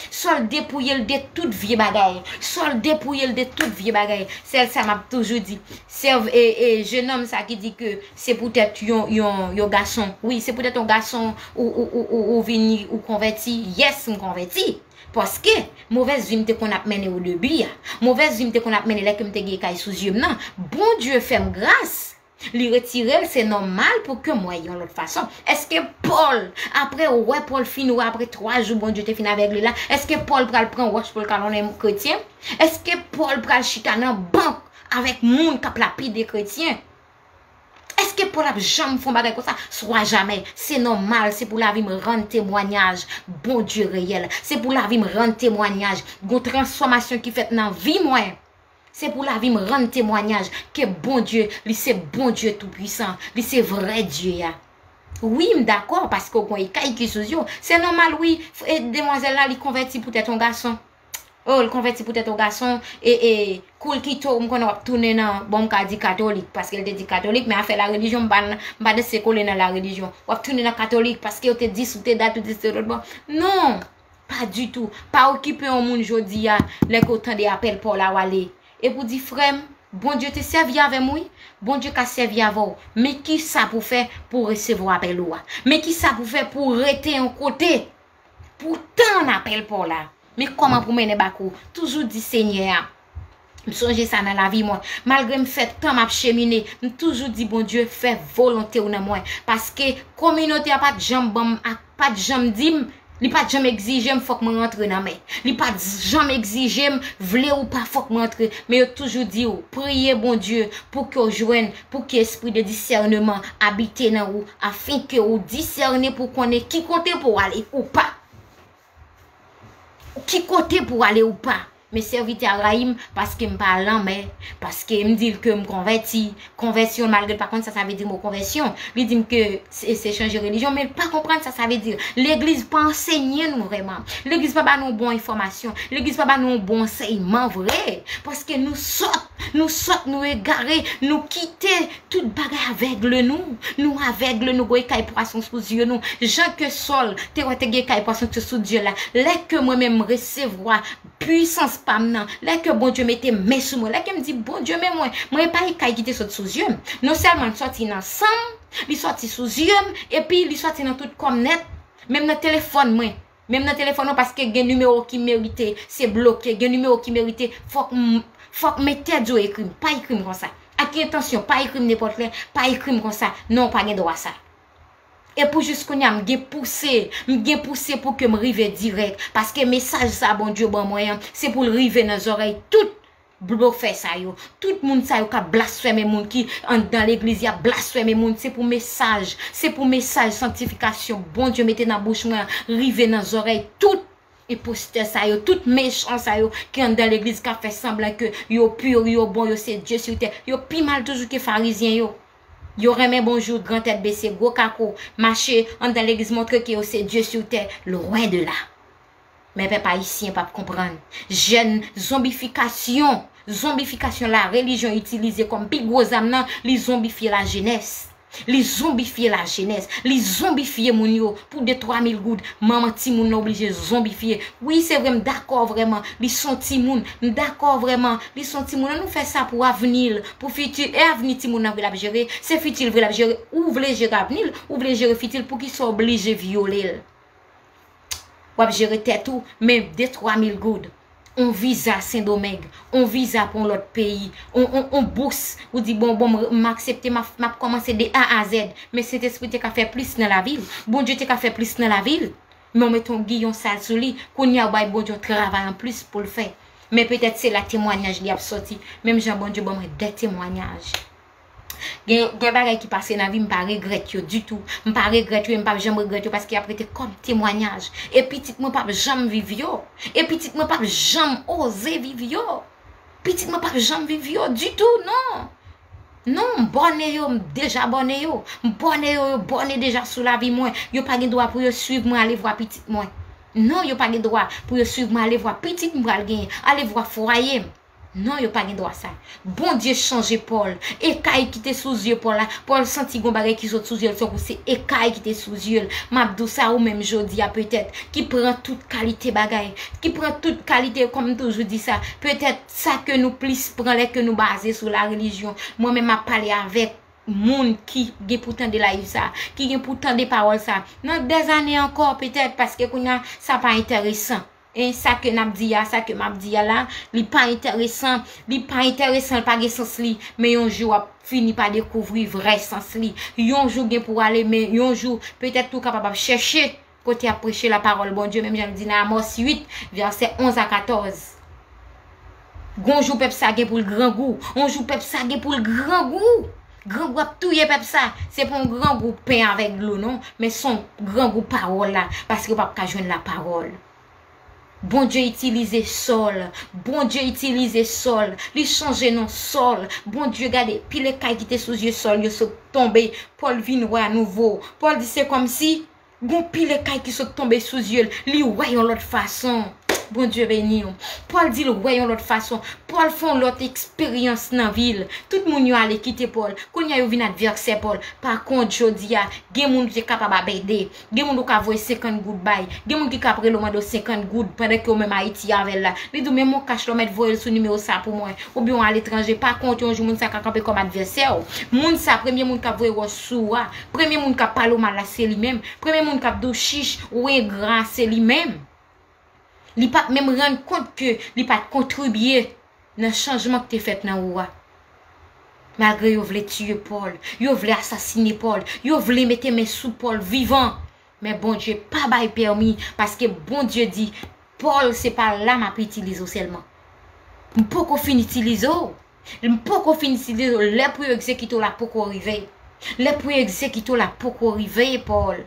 Sòl depouye l de tout vye bagay. Sòl depouye l de tout vye bagay. Sèl sa m ap toujou di. Sèv, e, e, jenòm sa ki di ke se poutèt yon, yon, yon gason. Wi, se poutèt yon gason ou, ou, ou, ou, ou vini, ou konvèti. Yes, m konvèti. Paske, movèz vi m te konn ap mennen o debi a. Movèz vi m te konn ap mennen lè ke m te gen kay sou zye m nan. Bondye fè m gras. Li retire l, se nòmal pou ke m wè yon lòt fason. Èske Pòl, apre wè Pòl fin wè, apre twa jou Bondye te fin avègle la, èske Pòl pral pran wòch pou l kalonnen kretyen? Èske Pòl pral chita nan bank avèk moun k ap lapide kretyen? Èske Pòl ap janm fè yon bagay konsa? Swa jamè. Se nòmal, se pou lavi m rann temwanyaj Bondye reyèl. Se pou lavi m rann temwanyaj gon transfòmasyon ki fèt nan vi mwen. Se pou lavi m rann temwanyaj ke Bondye, li se Bondye toupwisan, li se vrè Dye a. Wi, m dakò, paske w gon ekay ki sou zye w. Se nòmal, wi, f- e, demwazèl la, li konvèti poutèt yon gason. O, l konvèti poutèt yon gason, e, e, kou l kite w, m konnen w ap tounen nan, bon, m ka di katolik, paske l te di katolik, men afè la relijyon, m pa, m pa danse kole nan la relijyon. W ap tounen nan katolik, paske yo te di, si w te dat, ou te se lòt bò. Non! Pa ditou. Pa okipe yon moun jodi a, lè ke w tande apèl pa w la, w ale. Epi w di, frè m, Bondye te sèvi avè m, wi. Bondye ka sèvi avè w. Men ki sa pou fè pou w resevwa apèl ou a? Men ki sa pou fè pou w rete yon kote? Pou w tann apèl pa w la. Men kòman pou mennen bak ou? Toujou di Senyè a. M sonje sa nan lavi mwen. Malgre m fè tan m ap chemine, m toujou di, Bondye, fè volonte w nan mwen. Paske kominote a pa t janm ban m ak, pa t janm di m, li pa t janm egzije m fòk mwen rantre nan men. Li pa t janm egzije m, vle ou pa, fòk mwen rantre. Men yo toujou di w, priye Bondye pou ke w jwenn, pou ke espri de disèneman abite nan ou, afen ke ou disène pou konnen ki kote pou w ale ou pa. Ki kote pou w ale ou pa. Men sèvitè a rayi m paske m pa al nan men, paske m di l ke m konvèti. Konvèsyon, malgre l pa konn sa sa vle di mo konvèsyon, li di m ke se, se chanje relijyon, men l pa konprann sa sa vle di. Legliz pa ansenye nou vrèman. Legliz pa ba nou bon enfòmasyon. Legliz pa ba nou bon ansèyman vre. Paske nou sòt, nou sòt, nou egare, nou kite tout bagay avègle nou. Nou avègle, nou gon ekay pwason sou zye nou. Jan ke Sòl te wè te gen ekay pwason sou zye l la. Lè ke mwen menm m resevwa pwisans pa m nan, lè ke Bondye mete men sou mwen, lè ke m di, Bondye, men mwen, mwen pa ekay ki te sot sou zye m. Non sèlman l sòti nan san m, li sòti sou zye m, epi li sòti nan tout kò m nèt, menm nan telefòn mwen. Menm nan telefòn mwen, paske gen nimewo ki merite se bloke, gen nimewo ki merite fòk m, fòk men tèt yo ekri m, pa ekri m konsa. Ak entansyon, pa ekri m nenpòt lè, pa ekri m konsa. Non, w pa gen dwa sa. E pou jis kounye a, m gen pouse, m gen pouse pou ke m rive dirèk. Paske mesaj sa Bondye ban mwen an, se pou l rive nan zòrèy tout blofè sa yo. Tout moun sa yo k ap blasfème moun ki anndan legliz, y ap blasfème moun. Se pou mesaj, se pou mesaj sanktifikasyon Bondye mete nan bouch mwen an, rive nan zòrèy tout enpostè sa yo, tout mechan sa yo ki anndan legliz k ap fè sanblan ke yo pi, yo bon, yo se Dye sou tè. Yo pi mal toujou ke farizyen yo. Yo renmen bonjou, gran tèt bese, gwo kako, mache anndan legliz montre ke yo se Dye sou tè, lwen de la. Men pèp ayisyen p ap konprann. Jèn zonbifikasyon, zonbifikasyon la relijyon itilize kòm pi gwo zam nan, li zonbifye lajenès. Li zonbifye lajenès. Li zonbifye moun yo pou de twa mil goud. Manman timoun nan oblije zonbifye. Wi, se vre, m dakò vrèman. Li s on timoun. M dakò vrèman. Li s on timoun. An nou fè sa pou avni l, pou fiti l. E avni timoun nan vre l ap jere? Se fiti l vre l ap jere? Ou vle jere avni l? Ou vle jere fiti l? Poukisa w oblije vyole l? W ap jere tèt ou, men de twa mil goud. On viza Sendomeng, on viza pou yon lòt peyi, on, on, on bous, ou di, bon, bon, m, m aksepte, m ap, m ap kòmanse de A a Z. Men Sentespri te ka fè plis nan lavi l. Bondye te ka fè plis nan lavi l. Men w mete yon giyon sal sou li. Kounye a, w bay Bondye yon travay anplis pou l fè. Men petèt se la temwanyaj li ap sòti. Menm jan Bondye ban mwen de temwanyaj. Gen, gen bagay ki pase nan vi m, m pa regrèt yo ditou. M pa regrèt yo e m p ap janm regrèt yo paske y ap rete kòm temwanyaj. E pitit mwen p ap janm viv yo. E pitit mwen p ap janm oze viv yo. Pitit mwen p ap janm viv yo ditou, non. Non, m bòne yo, m deja bòne yo. M bòne yo, yo bòne deja sou lavi mwen. Yo pa gen dwa pou yo swiv mwen ale vwa pitit mwen. Non, yo pa gen dwa pou yo swiv mwen ale vwa pitit m pral genyen, ale vwa fwaye m. Non, yo pa gen dwa sa. Bondye chanje Pòl. Ekay ki te sou zye Pòl la, Pòl santi gon bagay ki sot sou zye l, tankou se ekay ki te sou zye l. M ap di w sa ou menm jodi a petèt, ki pran tout kalite bagay, ki pran tout kalite, kòm m toujou di sa, petèt sa ke nou plis pran lè ke nou baze sou la relijyon. Mwen menm m ap pale avèk moun ki gen pou tande live sa, ki gen pou tande pawòl sa. Nan dèzane ankò, petèt, paske kounye a, sa pa enteresan. E sa ke n ap di a, sa ke m ap di a la, li pa enteresan, li pa enteresan, li pa gen sans li. Men yon jou w ap fini pa dekouvri vrè sans li. Yon jou gen pou ale, men yon jou, petèt ou kapab ap chèche kote y ap preche lapawòl Bondye, menm jan l di nan Amòs uit, vèsè onz a katòz. Gon jou pèp sa gen pou l grangou. On jou pèp sa gen pou l grangou. Grangou ap touye pèp sa. Se pa yon grangou pen avèk dlo, non. Men se yon grangou pawòl la. Paske yo p ap ka jwenn lapawòl. Bondye itilize Sòl. Bondye itilize Sòl. Li chanje non Sòl. Bondye gade, pil ekay ki te sou zye Sòl, yo sot tonbe. Pòl vin wè anouvo. Pòl di se kòmsi gon pil ekay ki sot tonbe sou zye l. Li wè yon lòt fason. Bondye beni w. Pòl di l wè yon lòt fason. Pòl fè yon lòt eksperyans nan vi l. Tout moun yo ale kite Pòl. Kounye a yo vin advèsè Pòl. Pa kont, jodi a, gen moun ou te kapab ap ede. Gen moun ou ka voye senkant goud bay. Gen moun ki ka ap rele w mande w senkant goud pandan ke w menm Ayiti avè l la. Li di w, men mon kach la, w mèt voye l sou nimewo sa pou mwen. Oubyen w aletranje. Pa kont, yon jou moun sa ka kanpe kòm advèsè w. Moun sa, premye moun k ap voye wòch sou ou a, premye moun k ap pale w mal la, se li menm. Premye moun k ap di w chich, ou engra, se li menm. Li p ap menm rann kont ke li pa t kontribye nan chanjman ki te fèt nan ou a. Malgre yo vle tiye Pòl, yo vle asasine Pòl, yo vle mete men sou Pòl vivan. Men Bondye pa bay pèmi, paske Bondye di, Pòl, se pa la m ap itilize w sèlman. M poko fin itilize w. M poko fin itilize w. Lè pou yo egzekite w la poko rive. Lè pou yo egzekite w la poko rive, Pòl.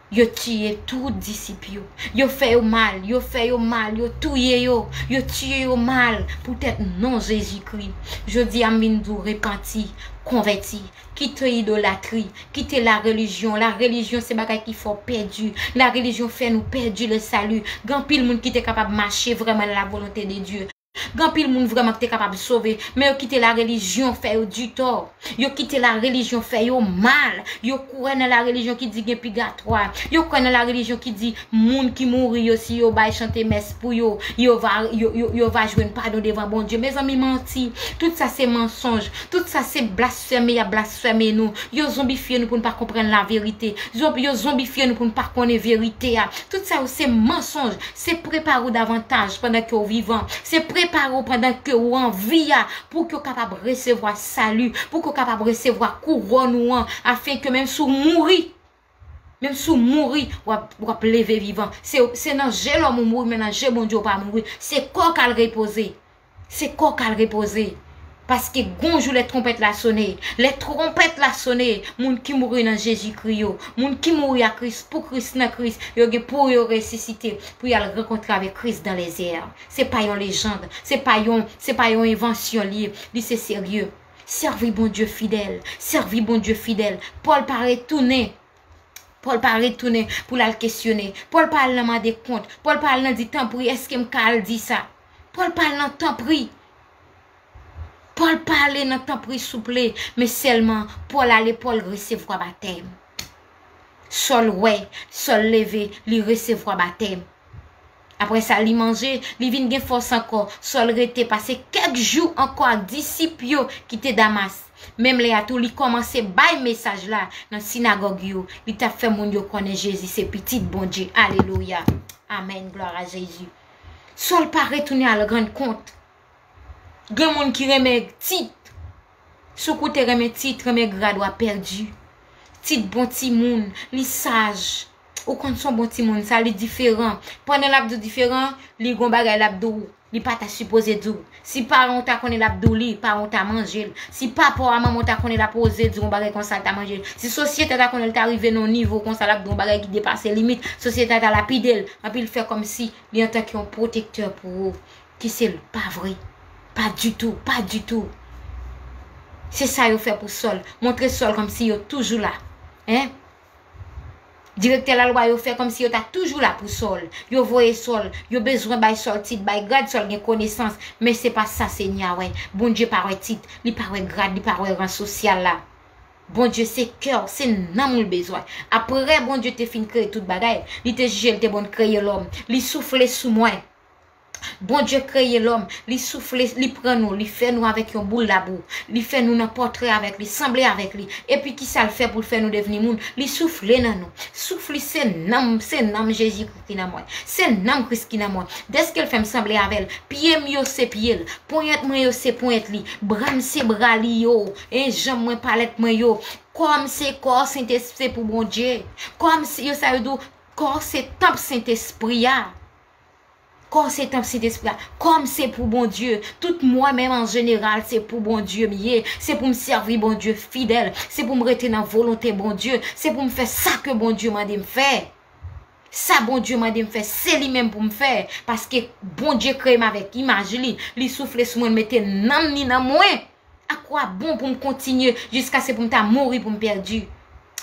Yo tiye tout disip yo. Yo fè yo mal, yo fè yo mal, yo touye yo, yo tiye yo mal poutèt non Jezikri. Jodi a, m vin di w repanti, konvèti, kite idolatri, kite larelijyon. Larelijyon se bagay ki fè w pèdi. Larelijyon fè nou pèdi le salut. Gen anpil moun ki te kapab mache vrèman nan la volonte de Dye. Gen anpil moun vrèman ki te kapab sove, men yo kite larelijyon fè yo ditò. Yo kite larelijyon fè yo mal. Yo kwè nan larelijyon ki di gen pigatwa. Yo kwè nan larelijyon ki di moun ki mouri yo, si yo bay chante mès pou yo, yo va, yo, yo, yo va jwenn padon devan Bondye. Mezanmi, manti. Tout sa se mansonj. Tout sa se blasfèm y ap blasfème nou. Yo zonbifye nou pou n pa konprann laverite. Zonbi-, yo zonbifye nou pou n pa konnen verite a. Tout sa yo se mansonj. Se prepare w davantaj pandan ke w vivan. Se prepare w pandan ke w an vi a pou ke w kapab resevwa sali, pou ke w kapab resevwa kouwòn ou an, afen ke menm si w mouri, menm si w mouri, w ap, w ap leve vivan. Se, se nan je lòm ou mouri, men nan je Bondye w pa mouri. Se kò w k al repoze. Se kò w k al repoze. Paske gon jou lè twonpèt la sone, lè twonpèt la sone, moun ki mouri nan Jezikri yo, moun ki mouri a Kris, pou Kris, nan Kris, yo gen pou yo resisite, pou y al rankontre avèk Kris dans les airs. Se pa yon lejand, se pa yon, se pa yon envansyon li ye, li se serye. Sèvi Bondye fidèl, sèvi Bondye fidèl. Pòl pa retounen. Pòl pa retounen pou l al kesyone. Pòl pa al nan mande kont. Pòl pa al nan di, tanpri, èske m ka al di sa? Pòl pa al nan tanpri. Pòl pa ale nan tanpri, souple. Men sèlman, Pòl ale, Pòl resevwa batèm. Sòl wè, Sòl leve, li resevwa batèm. Apre sa, li manje, li vin gen fòs ankò. Sòl rete pase kèk jou ankò ak disip yo ki te Damas. Menm lè a tou, li kòmanse bay mesaj la nan sinagòg yo. Li t ap fè moun yo konnen Jezi se Pitit Bondye. Alelouya. Amèn. Glwa a Jezi. Sòl pa retounen al rann kont. Gen moun ki renmen tit. Si w koute renmen tit, renmen grad, w ap pèdi. Tit bon timoun, li saj. Ou konn se yon bon timoun, sa li diferan. Pandan l ap di w diferan, li gon bagay l ap di w, li pa ta sipoze di w. Si paran w ta konnen l ap di w li, paran w ta manje l. Si papa w a manman w ta konnen l ap oze di w yon bagay konsa, l ta manje l. Si sosyete a ta konnen l ta rive nan yon nivo konsa, l ap di w yon bagay ki depase limit, sosyete a ta lapide l. Anpi l fè kòmsi li antanke yon pwotektè pou ou. Ki se l, pa vre. Pa ditou, pa ditou. Se sa yo fè pou Sòl. Montre Sòl kòmsi yo toujou la. Hein? Direktè lalwa yo fè kòmsi yo ta toujou la pou Sòl. Yo voye Sòl. Yo bezwen bay Sòl tit, bay grad, Sòl gen konesans. Men se pa sa Senyè a wè. Bondye pa wè tit. Li pa wè grad, li pa wè ran sosyal la. Bondye se kè w, se nanm ou l bezwen. Apre Bondye te fin kreye tout bagay, li te jije l te bon kreye lòm. Li soufle sou mwen. Bondye kreye lòm, li soufle, li pran nou, li fè nou avèk yon boul labou, li fè nou nan pòtre avèk li, sanble avèk li. Epi kisa l fè pou l fè nou devni moun? Li soufle nan nou. Souf li se nanm, se nanm Jezikri ki nan mwen. Se nanm Kris ki nan mwen. Dèske l fè m sanble avè l, pye m yo se pye l, ponyèt mwen yo se ponyèt li, bra m se bra li yo, e janm mwen, palèt mwen yo. Kò m se kò Sentespri, se pou Bondye. Kò m se, yo sa yo di w, kò se tanp Sentespri a. Kò se tanp Sentespri a. Kò m se pou Bondye. Tout mwen menm an jeneral se pou Bondye m ye. Se pou m sèvi Bondye fidèl. Se pou m rete nan volonte Bondye. Se pou m fè sa ke Bondye mande m fè. Sa Bondye mande m fè, se li menm pou m fè. Paske Bondye kreye m avèk imaj li. Li soufle sou mwen, mete nanm li nan mwen. Akwabon pou m kontinye jiskaske pou m ta mouri pou m pèdi?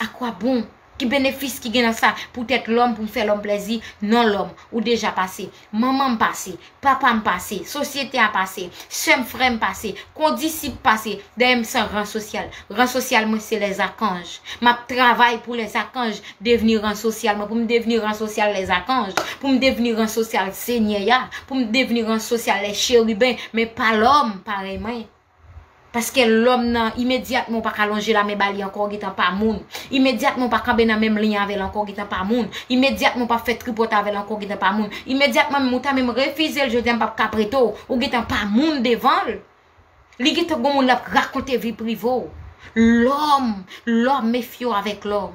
Akwabon? Ki benefis ki gen nan sa? Poutèt lòm, pou m fè lòm plèzi? Non, lòm, ou deja pase. Manman m pase, papa m pase, sosyete a pase, sè m, frè m pase, kondisip pase. Dèyè m san ran sosyal. Ran sosyal mwen se lèzakanj. M ap travay pou lèzakanj devni ran sosyal mwen, pou m devni ran sosyal lèzakanj, pou m devni ran sosyal Senyè a, pou m devni ran sosyal lècheriben, men pa lòm parèy mwen. Paske lòm nan, imedyatman w pa ka lonje lamen ba li ankò, w gentan pa moun. Imedyatman w pa kanpe nan menm liy avè l ankò, w gentan pa moun. Imedyatman w pa fè tripòt avè l ankò, w gentan pa moun. Imedyatman menm ou ta menm refize l, jodi a m p ap ka prete w, ou gentan pa moun devan l. Li gentan gon moun l ap rakonte vi prive w. Lòm, lòm, mefye w avèk lòm.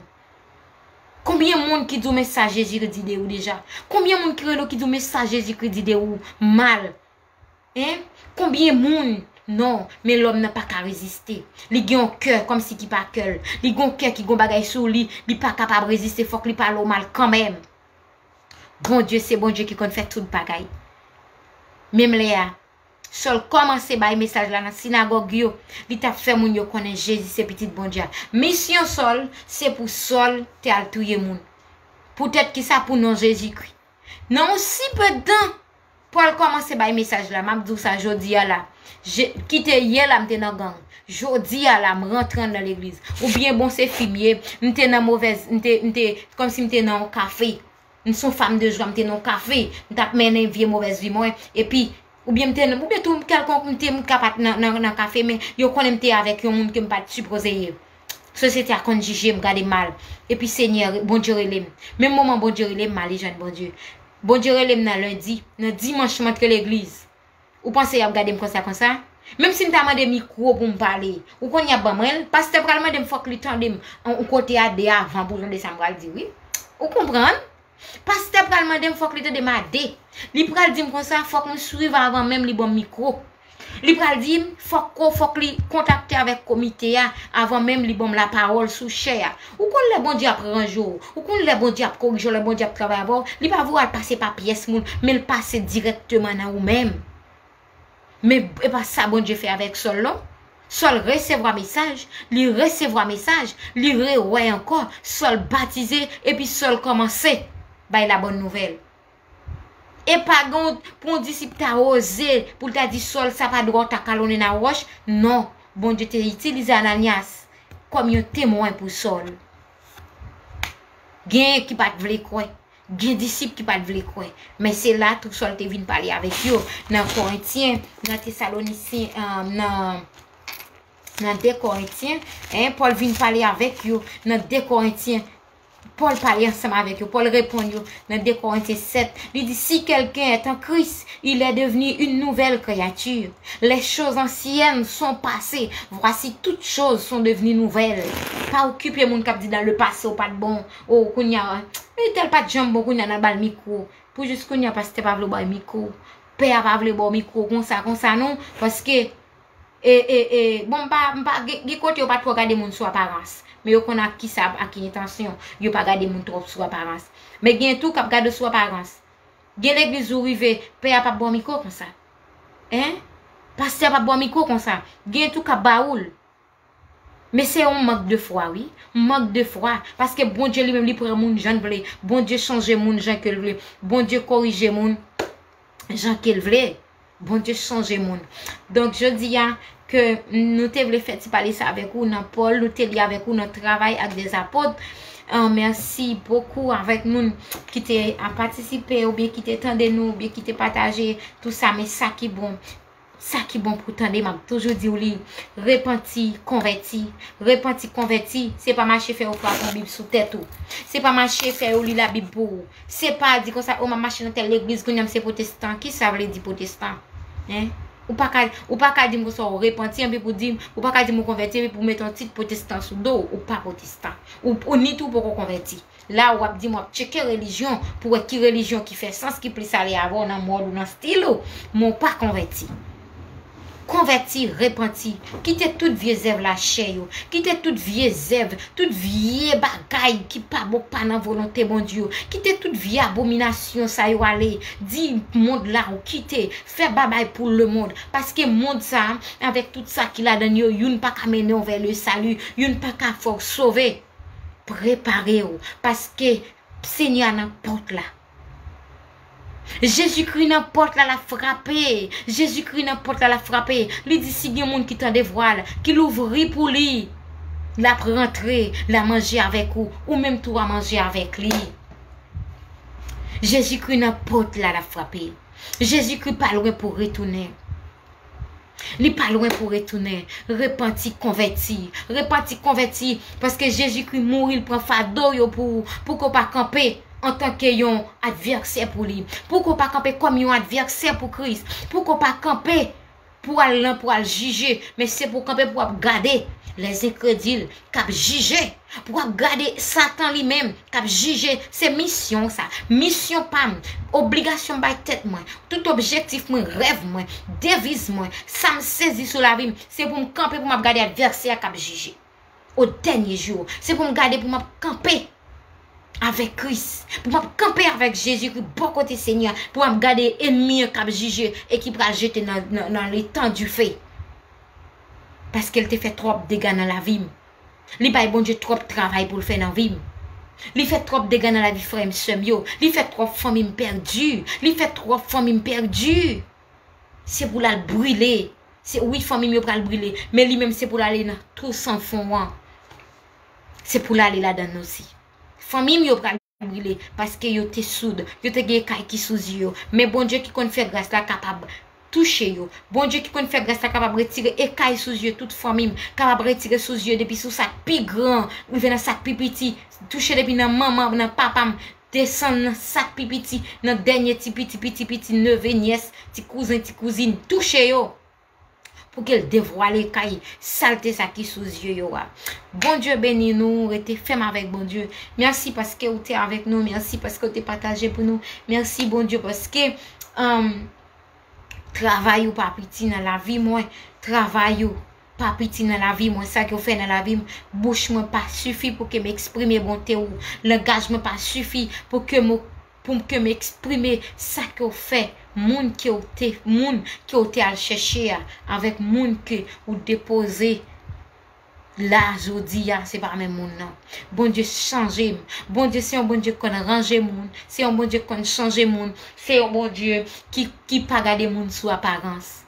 Konbyen moun ki di w men sa Jezikri di de ou deja? Konbyen moun ki rele w ki di w men sa Jezikri di de ou mal? Hein? Konbyen moun? Non, men lòm nan pa ka reziste. Li gen yon kè kòmsi ki pa kè l. Li gen yon kè ki gon bagay sou li, li pa kapab reziste, fòk li pale w mal kanmenm. Bondye se Bondye ki konn fè tout bagay. Menm lè a, Sòl kòmanse bay mesaj la nan sinagòg yo, li t ap fè moun yo konnen Jezi se Pitit Bondye a. Misyon Sòl, se pou Sòl te al touye moun. Poutèt kisa? Pou non Jezikri. Nan yon si pe de tan, Pòl kòmanse bay mesaj la, m ap di w sa jodi a la. Je, kite yè la m te nan gang. Jodi a la, m rantre anndan legliz. Oubyen bon se fi m ye, m te nan movèz, m te, m te, kòmsi m te nan yon kafe. M se yon fanm de jwa, m te nan yon kafe, m t ap mennen vye movèz vi mwen, epi, oubyen m te nan, oubyen tou kèlkonk m te, m ka pa t nan, nan, nan kafe, men yo konnen m te avèk yon moun ke m pa t sipoze ye. Sosyete a konn jije m, gade m mal. Epi Senyè, Bondye rele m. Menm moman Bondye rele m, m ale jwenn Bondye. Bondye rele m nan lendi, nan dimanch m antre legliz. Ou panse y ap gade m konsa, konsa? Menm si m ta mande mikwo pou m pale, ou konn y ap ban mwen l? Pastè pral mande m, fòk li tande m yon kote a de avan pou l tande sa m pral di, wi. Ou konprann? Pastè pral mande m, fòk li tande m a de. Li pral di m konsa, fòk m swiv avan menm li ban m mikwo. Li pral di m, fòk ko, fòk li kontakte avèk komite a avan menm li ban m lapawòl sou chè a. Ou konn lè Bondye ap ranje w, ou konn lè Bondye ap korije w, lè Bondye ap travay avè w, li pa voye w al pase pa pyès moun, men l pase dirèkteman nan ou menm. Men e pa sa Bondye fè avèk Sòl non. Sòl resevwa mesaj, li resevwa mesaj, li rewè ankò, Sòl batize, epi Sòl kòmanse bay la bòn nouvèl. E pa gen pou yon disip ta oze pou l ta di Sòl sa pa dwa w ta kalonnen nan wòch. Non, Bondye te itilize Ananyas kòm yon temwen pou Sòl. Genyen ki pa t vle kwè. Gen disip ki pa t vle kwè. Men se la tou Sòl te vin pale avèk yo nan Korentyen, nan Tesalonisyen, nan, nan de Korentyen, en, Pòl vin pale avèk yo nan de Korentyen. Pòl pale ansanm avèk yo. Pòl reponn yo nan de Korentyen sèt. Li di, si quelqu'un est en Christ, il est devenu une nouvelle créature. Les choses anciennes sont passées. Voici toutes choses sont devenues nouvelles. Pa okipe moun k ap di dans le passé ou pa t bon. O, kounye a, e tèl pa t janm bon, kounye a n a ba l mikwo. Pou jis kounye a pastè pa vle w ba l mikwo. Pè a pa vle ba w mikwo konsa, konsa non. Paske E, e, e, bon, m pa, m pa, gen, gen kote yo pa twò gade moun sou aparans. Men yo konn ak ki sa, ak ki entansyon yo pa gade moun twòp sou aparans. Men gen tou k ap gade w sou aparans. Gen legliz ou rive, pè a p ap ba w mikwo konsa. Hein? Pastè a p ap ba w mikwo konsa. Gen tou k ap ba ou l. Men se yon mank de fwa, wi. Mank de fwa. Paske Bondye li menm, li pran moun jan l vle. Bondye chanje moun jan ke l vle. Bondye korije moun jan ke l vle. Bondye chanje moun. Donk, jodi a, ke nou te vle fè ti pale sa avèk ou nan Pòl, nou te li avèk ou nan Travay ak Dèzapot. An, mèsi bokou avèk moun ki te ap patisipe, oubyen ki te tande nou, oubyen ki te pataje, tou sa, men sa ki bon. Sa ki bon pou tande, m ap toujou di w li, repanti, konvèti. Repanti, konvèti, se pa mache fè yo frape yon Bib sou tèt ou. Se pa mache fè yo li Labib pou ou. Se pa di konsa, o, m ap mache nan tèl legliz, kounye a m se pwotestan. Ki sa vle di pwotestan? Hein? Ou pa ka, ou pa ka di m konsa ou repanti, anpi pou di m, ou pa ka di m ou konvèti, epi pou mete yon tit pwotestan sou do w. Ou pa pwotestan. Ou, ou ni tou poko konvèti. La w ap di m w ap tcheke relijyon pou wè ki relijyon ki fè sans, ki plis ale avè w nan mòd ou, nan stil ou, men w pa konvèti. Konvèti, repanti. Kite tout vye zèv lachè yo. Kite tout vye zèv, tout vye bagay ki pa bon, pa nan volonte Bondye yo. Kite tout vye abominasyon sa yo ale. Di mond la ou kite. Fè babay pou lemonn. Paske mond sa, avèk tout sa ki ladan l yo, youn pa ka mennen w vè le sali. Youn pa ka fè w sove. Prepare w, paske Senyè a nan pòt la. Jezikri nan pòt la, l ap frape. Jezikri nan pòt la, l ap frape. Li di, si gen moun ki tande vwa l, ki louvri pou li, l ap rantre, l a manje avèk ou, ou menm tou w a manje avèk li. Jezikri nan pòt la, l ap frape. Jezikri pa lwen pou retounen. Li pa lwen pou retounen. Repanti, konvèti. Repanti, konvèti. Paske Jezikri mouri, l pran fado yo pou ou, pou ke w pa kanpe antanke yon advèsè pou li. Pou ke w pa kanpe kòm yon advèsè pou Kris. Pou ke w pa kanpe pou al nan, pou al jije. Men se pou w kanpe, pou w ap gade lèzenkredil k ap jije. Pou w ap gade Satan li menm k ap jije. Se misyon sa. Misyon pa m. Obligasyon m bay tèt mwen. Tout objektif mwen, rèv mwen, deviz mwen, sa m sezi sou lavi m, se pou m kanpe, pou m ap gade advèsè a k ap jije. O dènye jou, se pou m gade, pou m ap kanpe avèk Kris, pou m ap kanpe avèk Jezikri bò kote Senyè a, pou m ap gade ènmi an k ap jije e ki pral jete nan, nan, nan letan dife. Paske l te fè twòp dega nan lavi m. Li bay Bondye twòp travay pou l fè nan vi m. Li fè twòp dega nan lavi frè m, sè m yo. Li fè twòp fanmi m pèdi. Li fè twòp fanmi m pèdi. Se pou l al brile. Se, wi, fanmi m yo pral brile. Men li menm, se pou l ale nan tou san fon an. Se pou l ale ladan l osi. Fanmi m yo pral brile, paske yo te soud, yo te gen ekay ki sou zye yo. Men Bondye ki konn fè gras la kapab touche yo. Bondye ki konn fè gras la kapab retire ekay sou zye tout fanmi m, kapab retire sou zye depi sou sa k pi gran, rive nan sa k pi piti, touche depi nan manman m, nan papa m, desann nan sa k pi piti, nan dènye ti piti, piti, piti, neve, nyès, ti kouzen, ti kouzin, touche yo. Pou ke l devwale kay salte sa ki sou zye yo a. Bondye beni nou, rete fèm avèk Bondye. Mèsi paske ou te avèk nou, mèsi paske ou te pataje pou nou. Mèsi Bondye paske, um, travay ou pa piti nan lavi mwen. Travay ou pa piti nan lavi mwen. Sa ke ou fè nan lavi m, bouch mwen pa sifi pou ke m eksprime bonte ou. Langaj mwen pa sifi pou ke m pou m, ke m eksprime sa ke w fè, moun ke w te, moun ke w te al chèche a, avèk moun ke ou depoze la jodi a, se pa menm moun nan. Bondye chanje m. Bondye se yon Bondye k konn ranje moun, se yon Bondye k konn chanje moun, se yon Bondye ki, ki pa gade moun sou aparans.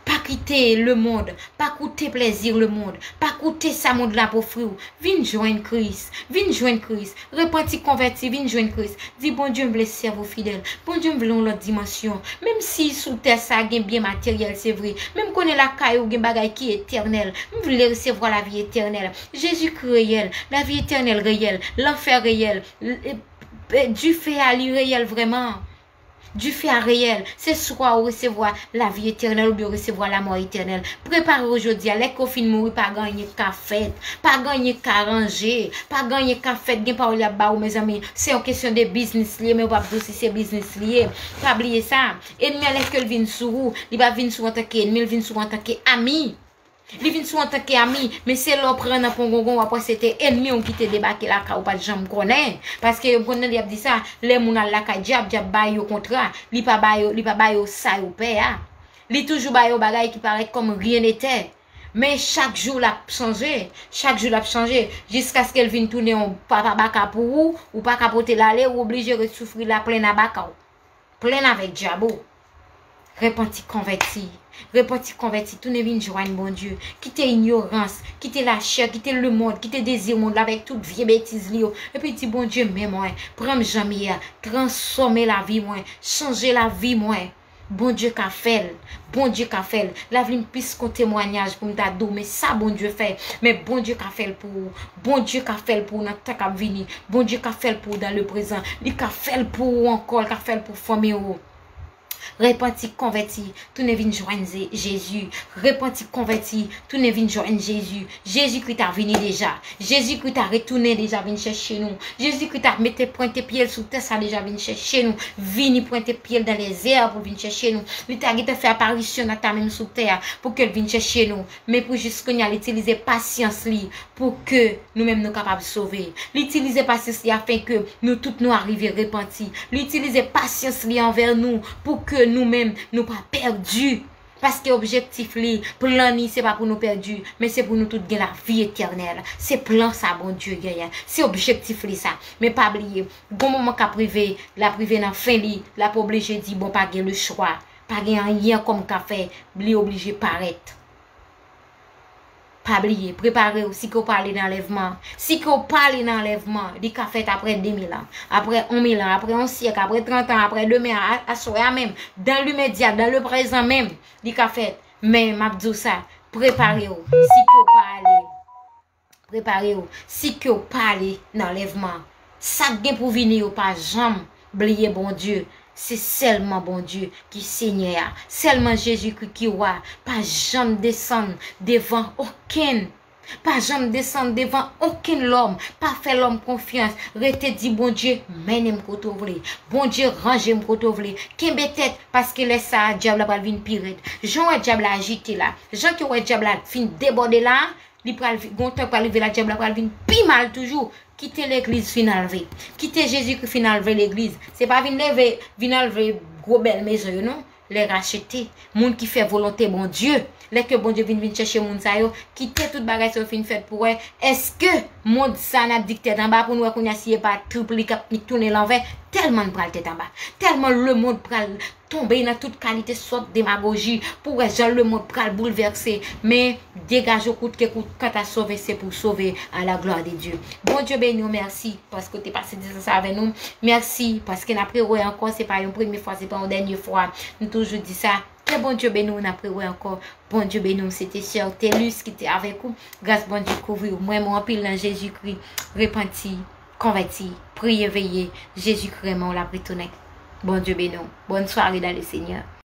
Pa kite lemonn, pa koute plèzi lemonn, pa koute sa mond la ap ofri w. Vin jwenn Kris, vin jwenn Kris. Repanti, konvèti, vin jwenn Kris. Di, Bondye, m vle sèvi w fidèl. Bondye, m vle yon lòt dimansyon. Menm si sou tè sa gen byen materyèl, se vre, men m konnen lakay ou gen bagay ki etènèl. M vle resevwa lavi etènèl. Jezikri reyèl, lavi etènèl reyèl, lanfè reyèl, l-, e, e, dife a li reyèl vrèman. Dife a reyèl. Se swa ou resevwa lavi etènèl oubyen ou resevwa lamò etènèl. Prepare w jodi a. Lè ke w fin mouri, pa gen anyen k ka fèt. Pa gen anyen k ka ranje. Pa gen anyen k ka fèt. Gen pawòl y ap ba ou, mezanmi. Se yon kesyon de biznis li ye, men yo p ap di w si se biznis li ye. Pa bliye sa. Ennmi an, lè ke l vin sou ou, li pa vin sou ou antanke ennmi, l vin sou ou antanke ami. Li vin sou antanke ami, men se lè w pran nan pongongon w ap wè se te ennmi w ki te debake lakay ou pa t janm konnen. Paske yo konn tande y ap di sa, lè moun al lakay dyab, dyab ba yo kontra, li pa ba yo, li pa ba yo sa yo pè a. Li toujou ba yo bagay ki parèt kòm rien n'était. Men chak jou l ap chanje, chak jou l ap chanje, jiskaske l vin tounen yon papa baka pou ou, ou pa ka pote l ale, ou oblije ret soufri la plenn a baka w. Plenn avèk dyab ou. Repanti, konvèti. Repanti, konvèti. Tounen vin jwenn Bondye. Kite inyorans, kite lachè, kite lemonn, kite dezi mond la avèk tout vye betiz li yo. Epi di, Bondye, men mwen. Pran m jan m ye a. Transfòme lavi mwen. Chanje lavi mwen. Bondye ka fè l. Bondye ka fè l. Lavi m plis kon temwayaj pou m ta di w, men sa Bondye fè. Men Bondye ka fè l pou ou. Bondye ka fè l pou ou nan tan k ap vini. Bondye ka fè l pou ou dans le présent. Li ka fè l pou ou ankò, li ka fè l pou fanmi ou. Repanti, konvèti, tounen vin jwenn Ze-, Jezi. Repanti, konvèti, tounen vin jwenn Jezi. Jezikri ta vini deja. Jezikri ta retounen deja vin chèche nou. Jezikri ta mete pwente pye l sou tè sa deja vin chèche nou. Vini pwente pye l dans les airs pou vin chèche nou. Li ta gentan fè aparisyon nan ta menm sou tè a pou ke l vin chèche nou. Men pou jis kounye a, l itilize pasyans li pou ke nou menm nou kapab sove. Li itilize pasyans li afenke nou tout nou arive repanti. Li itilize pasyans li anvè nou pou ke nou menm nou pa pèdi. Paske objektif li, plan li, se pa pou nou pèdi, men se pou nou tout gen lavi etènèl. Se plan sa Bondye genyen. Se objektif li sa. Men pa bliye, gon moman k ap rive, l ap rive nan fen li, l ap oblije di, bon, pa gen lechwa. Pa gen anyen kòm ka fè, li oblije parèt. Pa bliye, prepare w, si ke w pa ale nan anlèvman. Si ke w pa ale nan anlèvman, li ka fèt apre de mil an, apre yon mil an, apre yon syèk, apre trant an, apre demen, a, aswè a menm, dans l'immédiat, dans le présent menm, li ka fèt. Men, m ap di w sa, prepare w, si ke w pa ale. Prepare w, si ke w pa ale nan anlèvman. Sa k gen pou vini yo pa janm bliye Bondye. Se sèlman Bondye ki Senyè a. Sèlman Jezikri ki Wa. Pa janm desann devan okenn. Pa janm desann devan okenn lòm. Pa fè lòm konfyans. Rete di Bondye, mennen m kote w vle. Bondye, ranje m kote w vle. Kenbe tèt, paske lè sa a, dyab la pral vin pi rèd. Jan w wè dyab la ajite la, jan ke w wè dyab la fin debòde la, li pral vi-, gon tan pral rive la, dyab la pral vin pi mal toujou. Kite legliz fin anlve. Kite Jezikri fin anlve legliz. Se pa vin leve, vin anlve gwo bèl mezon yo, non. Les rachetés, moun ki fè volonte Bondye. Lè ke Bondye vin, vin chèche moun sa yo, kite tout bagay sa yo fin fèt pou wè, èske mond sa n ap di k tèt anba pou n wè kounye a si e pa trip li k ap tounen lanvè, tèlman n pral tèt anba, tèlman lemonn pral tonbe nan tout kalite sòt demagoji, pou wè jan lemonn pral boulvèse. Men, degaje w kout ke kout, kanta sove se pou sove, à la gloire de Dieu. Bondye beni w, mèsi paske w te pase di tan sa avè nou. Mèsi paske n ap rewè ankò, se pa yon premye fwa, se pa yon dènye fwa. M toujou di sa, ke Bondye beni w, n ap rewè ankò. Bondye beni w, se te sè Telus ki te avèk ou. Gras Bondye kouvri w. M renmen w anpil nan Jezikri. Repanti, konvèti, priye, veye. Jezikri renmen w, l ap retounen. Bondye beni w. Bonne soirée dans le Seigneur.